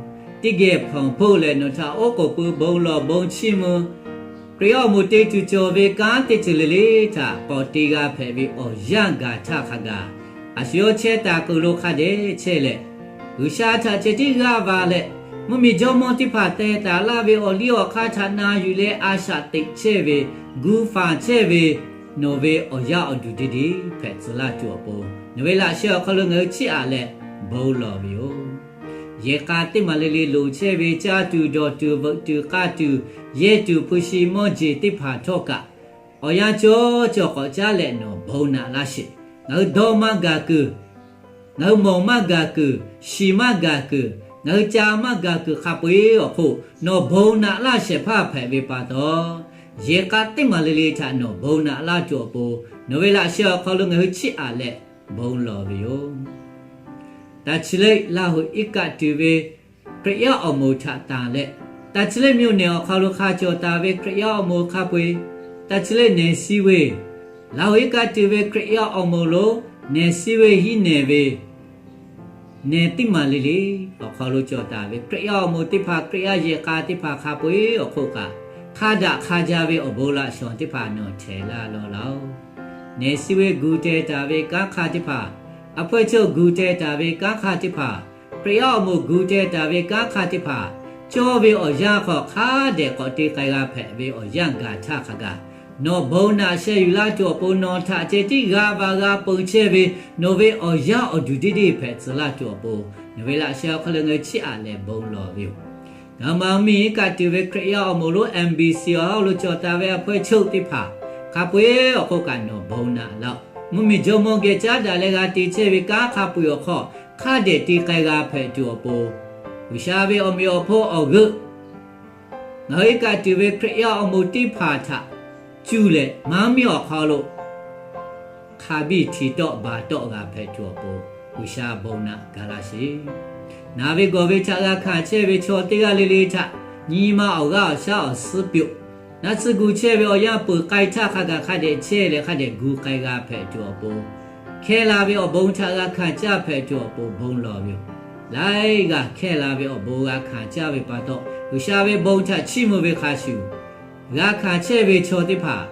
Teˇ geh hpawnˬ hpoˆ leh nawˬ htaꞈ oˉ k'oˍ pui, bon lawˬ bon chiˇ mvuh, Hkriꞈ yaˇ awˬ moˍ te tuˬ cawˬ ve kanˉ teˇ ceuˬ le le htaꞈ k'awꞈ te g'a hpehꞈ ve awˬ yanˇ gaˬ htaˇ hk'a gaˬ, a shu yawˇ chehˇ taˍ kuiˬ lo hk'a dehꞈ chehˇ leh, G'uiˬsha htaꞈ ceh tiˉ g'aˇ va leh, mvuhˇmiˬ jawˇmawˇ teˇ hpaˍ teh taˍ laˇ ve awˬ liˇ awˬ hk'aˇ htaꞈ na yuˬ leh a shaꞈ teꞈ chehˇ ve, gu faˍ chehˇ ve, nawˬ ve awˬ yaˇ awˬ duˬ deˇ deˇ hpehꞈ tcuh laˇ tuˬ awˬ pon, nawˬ ve laꞈ sheh awˬ hk'aw lo ngaˬ hui chiˇ aꞈ leh bon lawˬ ve yoˬ. Yehˬ k'a teˇ maˬ le le loˍ chehˇ ve caˇ tuˬ, dawˬ tuˬ, veuꞈ tuˬ, k'aˇ tuˬ, yehˇ tuˬ, hpu shi mawˇ jeˬ teˇ hpaˍ htawˇ kaꞈ, awˬ yanˇ cawˇ cawˬ k'awꞈ caˉ leh nawˬ bon naꞈ laˇ sheˍ. Ngaˬ hui dawˇ maˇ gaˬ kuiˬ, ngaˬ hui mawˬ maˇ gaˬ kuiˬ, shiˍ maˇ gaˬ kuiˬ, ngaˬ hui ca maˇ gaˬ kuiˬ hk'a peu-eˬ awˬ hk'oˆ nawˬ bon naꞈ laˇ shehˍ hpaˇ hpehꞈ ve pa taw, yehˬ k'a teˇ maˬ le le htaꞈ nawˬ bon naꞈ laˇ tuˬ awˬ pon, nawˬ ve laꞈ sheh awˬ hk'aw lo ngaˬ hui chiˇ aꞈ leh bon lawˬ ve yoˬ. Taˇ chi lehˆ Laˇ huˍ iˉ kaˆ tuˬ ve Hkriꞈ yaˇ awˬ moˍ htaꞈ tanˬ leh, taˇ chi lehˆ မြို့နယ် awˬ hk'aw lo hk'a cawˬ taˍ ve Hkriꞈ yaˇ awˬ moˍ hk'a peu-eˬ, taˇ chi lehˆ နယ်စည်းဝေး, Laˇ huˍ iˉ kaˆ tuˬ ve Hkriꞈ yaˇ awˬ moˍ lo နယ်စည်းဝေး hiˉ နယ် ve နယ် teˇ maˬ le le awˬ hk'aw lo cawˬ taˍ ve Hkriꞈ yaˇ awˬ moˍ teˇ hpaˍ, Hkriꞈ yaˇ yehˬ k'a teˇ hpaˍ hk'a peu-eˬ awˬ hk'oˆ kaꞈ, hk'a daꞈ hk'a jaˇ ve awˬ bon laꞈ shawˍ teˇ hpaˍ nawˬ htehˍ laˇ lawˬ laˇ-oˬ. နယ်စည်းဝေး gu teh taˍ ve kanˉ hk'aˇ teˇ hpaˍ, အဖွဲ့ချုပ် gu teh taˍ ve kanˉ hk'aˇ teˇ hpaˍ, Hkriꞈ yaˇ awˬ moˍ gu teh taˍ ve kanˉ hk'aˇ teˇ hpaˍ, cawˇ ve awˬ yanˇ hk'aw hk'a dehꞈ k'awꞈ te k'ai g'a hpehꞈ ve awˬ yanˇ gaˬ htaˇ hk'a gaˬ, nawˬ bon naꞈ sheh yuˬ laˇ tuˬ awˬ pon nawˬ htaꞈ ceh tiˉ g'a va g'a peu chehˇ ve nawˬ ve awˬ yaˇ awˬ duˬ deˇ deˇ hpehꞈ tcuh laˇ tuˬ awˬ pon, nawˬ ve laꞈ sheh awˬ hk'aw lo ngaˬ hui chiˇ aꞈ leh bon lawˬ ve yoˬ. Ngaˬ hui ma miˬ iˉ kaˆ tuˬ ve Hkriꞈ yaˇ awˬ moˍ lonˉ MBC awˬ hawˉ lo cawˬ taˍ ve အဖွဲ့ချုပ် teˇ hpaˍ hk'a peu-eˬ awˬ hk'oˆ kaꞈ nawˬ bon naꞈ laˇ-oˬ. Mvuhˇmiˬ jawˇmawˇ geh caˉ daꞈ leh g'a te chehˇ ve kanˉ hk'a peu-eˬ awˬ hk'aw hk'a dehꞈ te k'ai g'a hpehꞈ tuˬ awˬ pon, G'uiˬsha ve awˬ meꞈ awˬ hponˇ awˬ g'euˆ ngaˬ hui iˉ kaˆ tuˬ ve Hkriꞈ yaˇ awˬ moˍ teˇ hpaˍ htaꞈ cuˇ leh maˇ miˇ awˬ hk'aw lo hk'a biˇ hti tawˆ ba tawˆ g'a hpehꞈ tuˬ awˬ pon, G'uiˬsha bon naꞈ ga laˇ sheˍ. Naˬ ve gawˬ ve htaꞈ g'a hkanˍ chehˇ ve chaw teˇ g'aˇ le le htaꞈ nyi ma awˬ g'aˇ awˬ shaˉ awˬ suhˉ pyoꞈ, naˆ tsuhˇ gu chehˇ ve awˬ yanˇ peuˬ k'ai htaˇ hk'a gaˬ hk'a dehꞈ chehˇ leh hk'a dehꞈ gu k'ai g'a hpehꞈ tuˬ awˬ pon, hkehˇ la ve awˬ bon htaꞈ g'a hkanˍ caˇ hpehꞈ tuˬ awˬ pon bon lawˬ ve yoˬ. Laiˉ g'aˇ hkehˇ la ve awˬ bon g'a hkanˍ caˇ ve pa taw, G'uiˬsha ve bon htaꞈ chiˇ mvuh ve hk'a shuˍ, g'a hkanˍ chehˇ ve chaw teˇ hpaˍ,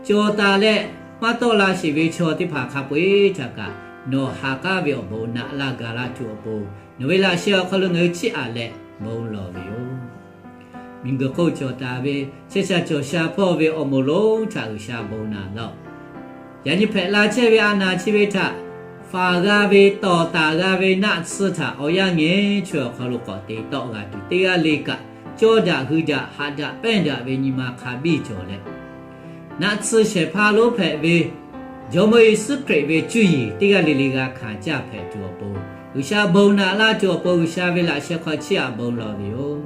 cawˬ taˍ leh maˇ tawˆ la sheˍ ve chaw teˇ hpaˍ hk'a peu-eˬ htaꞈ kaꞈ, nawˬ ha k'aˉ ve awˬ bon naꞈ laˇ ga laˇ tuˬ awˬ pon, nawˬ ve laꞈ sheh awˬ hk'aw lo ngaˬ hui chiˇ aꞈ leh bon lawˬ ve yoˬ. Miˬguiˬ hk'oˆ cawˬ taˍ ve, chehˇ sha cawˬ sha hpawˇ ve awˬ moˍ lonˉ htaꞈ G'uiˬsha bon naꞈ laˇ-oˬ. Yaꞈ nyi hpehꞈ la chehˇ ve a naˍ chi ve htaꞈ faˍ g'a ve, tawˍ taˍ g'a ve naˆ tsuhˇ htaꞈ awˬ yanˇ ngehˬ chaweh awˬ hk'aw lo k'awꞈ te tawˆ g'a tuˬ, teˇ g'aˇ le kaꞈ cawˇ daꞈ, hui daꞈ, haꞈ daꞈ, pehnˇ daꞈ ve nyi ma hk'a biˇ cawˬ leh, naˆ tsuhˇ shehˍ hpaˇ lonˉ hpehꞈ ve Jawˇmawˇ Yeˍsuˆ Hkriꞈ ve cuˇ yiˍ teˇ g'aˇ le le g'a hkanˍ caˇ hpehꞈ tuˬ awˬ pon, G'uiˬsha bon naꞈ laˇ tuˬ awˬ pon, G'uiˬsha ve laꞈ sheh hk'aw chiˇ aꞈ bon lawˬ ve yoˬ.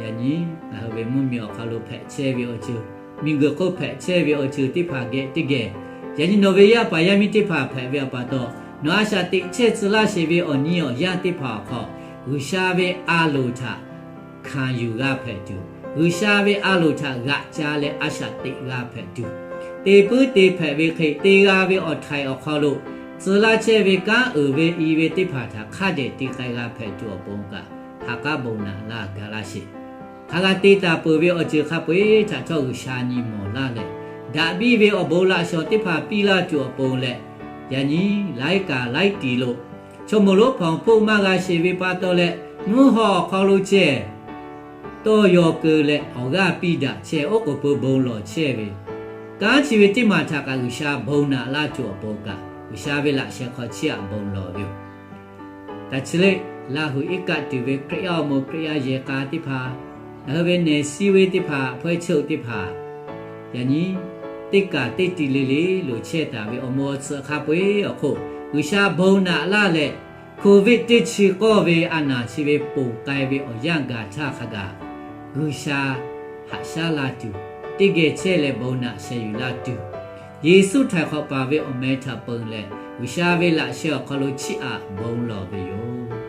Yaꞈ nyi ngaˬ hui ve mvuhˇmiˬ awˬ hk'aw lo hpehꞈ chehˇ ve awˬ ceuˬ, miˬguiˬ hk'oˆ hpehꞈ chehˇ ve awˬ ceuˬ teˇ hpaˍ geh teˇ geh, yaꞈ nyi nawˬ ve yaˇ paˍ yaˇ miˇ teˇ hpaˍ hpehꞈ ve awˬ pa taw, nawˬ a shaꞈ teꞈ chehˇ tcuh laˇ sheˍ ve awˬ nyi awˬ yanˇ teˇ hpaˍ awˬ hk'aw, G'uiˬsha ve a loˍ htaꞈ hkanˍ yuˬ g'a hpehꞈ tuˬ, G'uiˬsha ve a loˍ htaꞈ g'aꞈ ca leh a shaꞈ teꞈ g'a hpehꞈ tuˬ, te puiˉ te hpehꞈ ve hk'e te g'a ve awˬ htaiˍ awˬ hk'aw lo tcuh laˇ chehˇ ve kanˉ uiˍ ve i ve teˇ hpaˍ htaꞈ hk'a dehꞈ te k'ai g'a hpehꞈ tuˬ awˬ pon kaꞈ, ha k'aˉ bon naꞈ laˇ gaˬ laˇ sheˍ. Hk'a g'a te taˍ peuˬ ve awˬ ceuˬ hk'a peu-eˬ htaꞈ htawˇ G'uiˬsha nyi mawˬ laˇ leh, daꞈ biˇ ve awˬ bon laꞈ shawnˍ teˇ hpaˍ piˇ laˇ tuˬ awˬ pon leh, yaꞈ nyi laiˉ kaˍ laiˉ tiˍ lo chaw moˍ lonˉ hpawnˬ hpoˆ maˇ g'a sheˍ ve pa taw leh, mvuhˇ haw awˬ hk'aw lo ceh tawˇ yaw keu leh awˬ g'aˇ piˇ daꞈ chehˇ, oˉ k'oˍ pui bon lawˬ chehˇ ve, kanˉ chi ve teˇ maˬ htaꞈ kaꞈ G'uiˬsha bon naꞈ laˇ tuˬ awˬ pon kaꞈ, G'uiˬsha ve laꞈ sheh hk'aw chiˇ aꞈ bon lawˬ ve yoˬ. Taꞈ chi le, Laˇ huˍ iˉ kaˆ tuˬ ve Hkriꞈ yaˇ awˬ moˍ Hkriꞈ yaˇ yehˬ k'a teˇ hpaˍ, ngaˬ hui ve nehˬ siˉ ve teˇ hpaˍ, hpawehˇ cheuˆ teˇ hpaˍ, yaꞈ nyi teˇ kaˬ teˇ ti le le loˍ chehˇ taˍ ve awˬ moˍ awˬ tsuhꞈ hk'a peu-eˬ awˬ hk'oˆ G'uiˬsha bon naꞈ laˇ leh, Covid teˇ chi k'awˇ ve a naˍ chi ve ponˬ k'ai ve awˬ yanˇ gaˬ htaˇ hk'a gaˬ, G'uiˬsha haꞈ shaˉ la tuˬ, teˇ geh chehˇ leh bon naꞈ sheh yuˬ la tuˬ, Yeˍsuˆ htaiˍ hk'awꞈ paˍ ve awˬ meh htaꞈ peun leh G'uiˬsha ve laꞈ sheh awˬ hk'aw lo chiˇ aꞈ bon lawˬ ve yoˬ.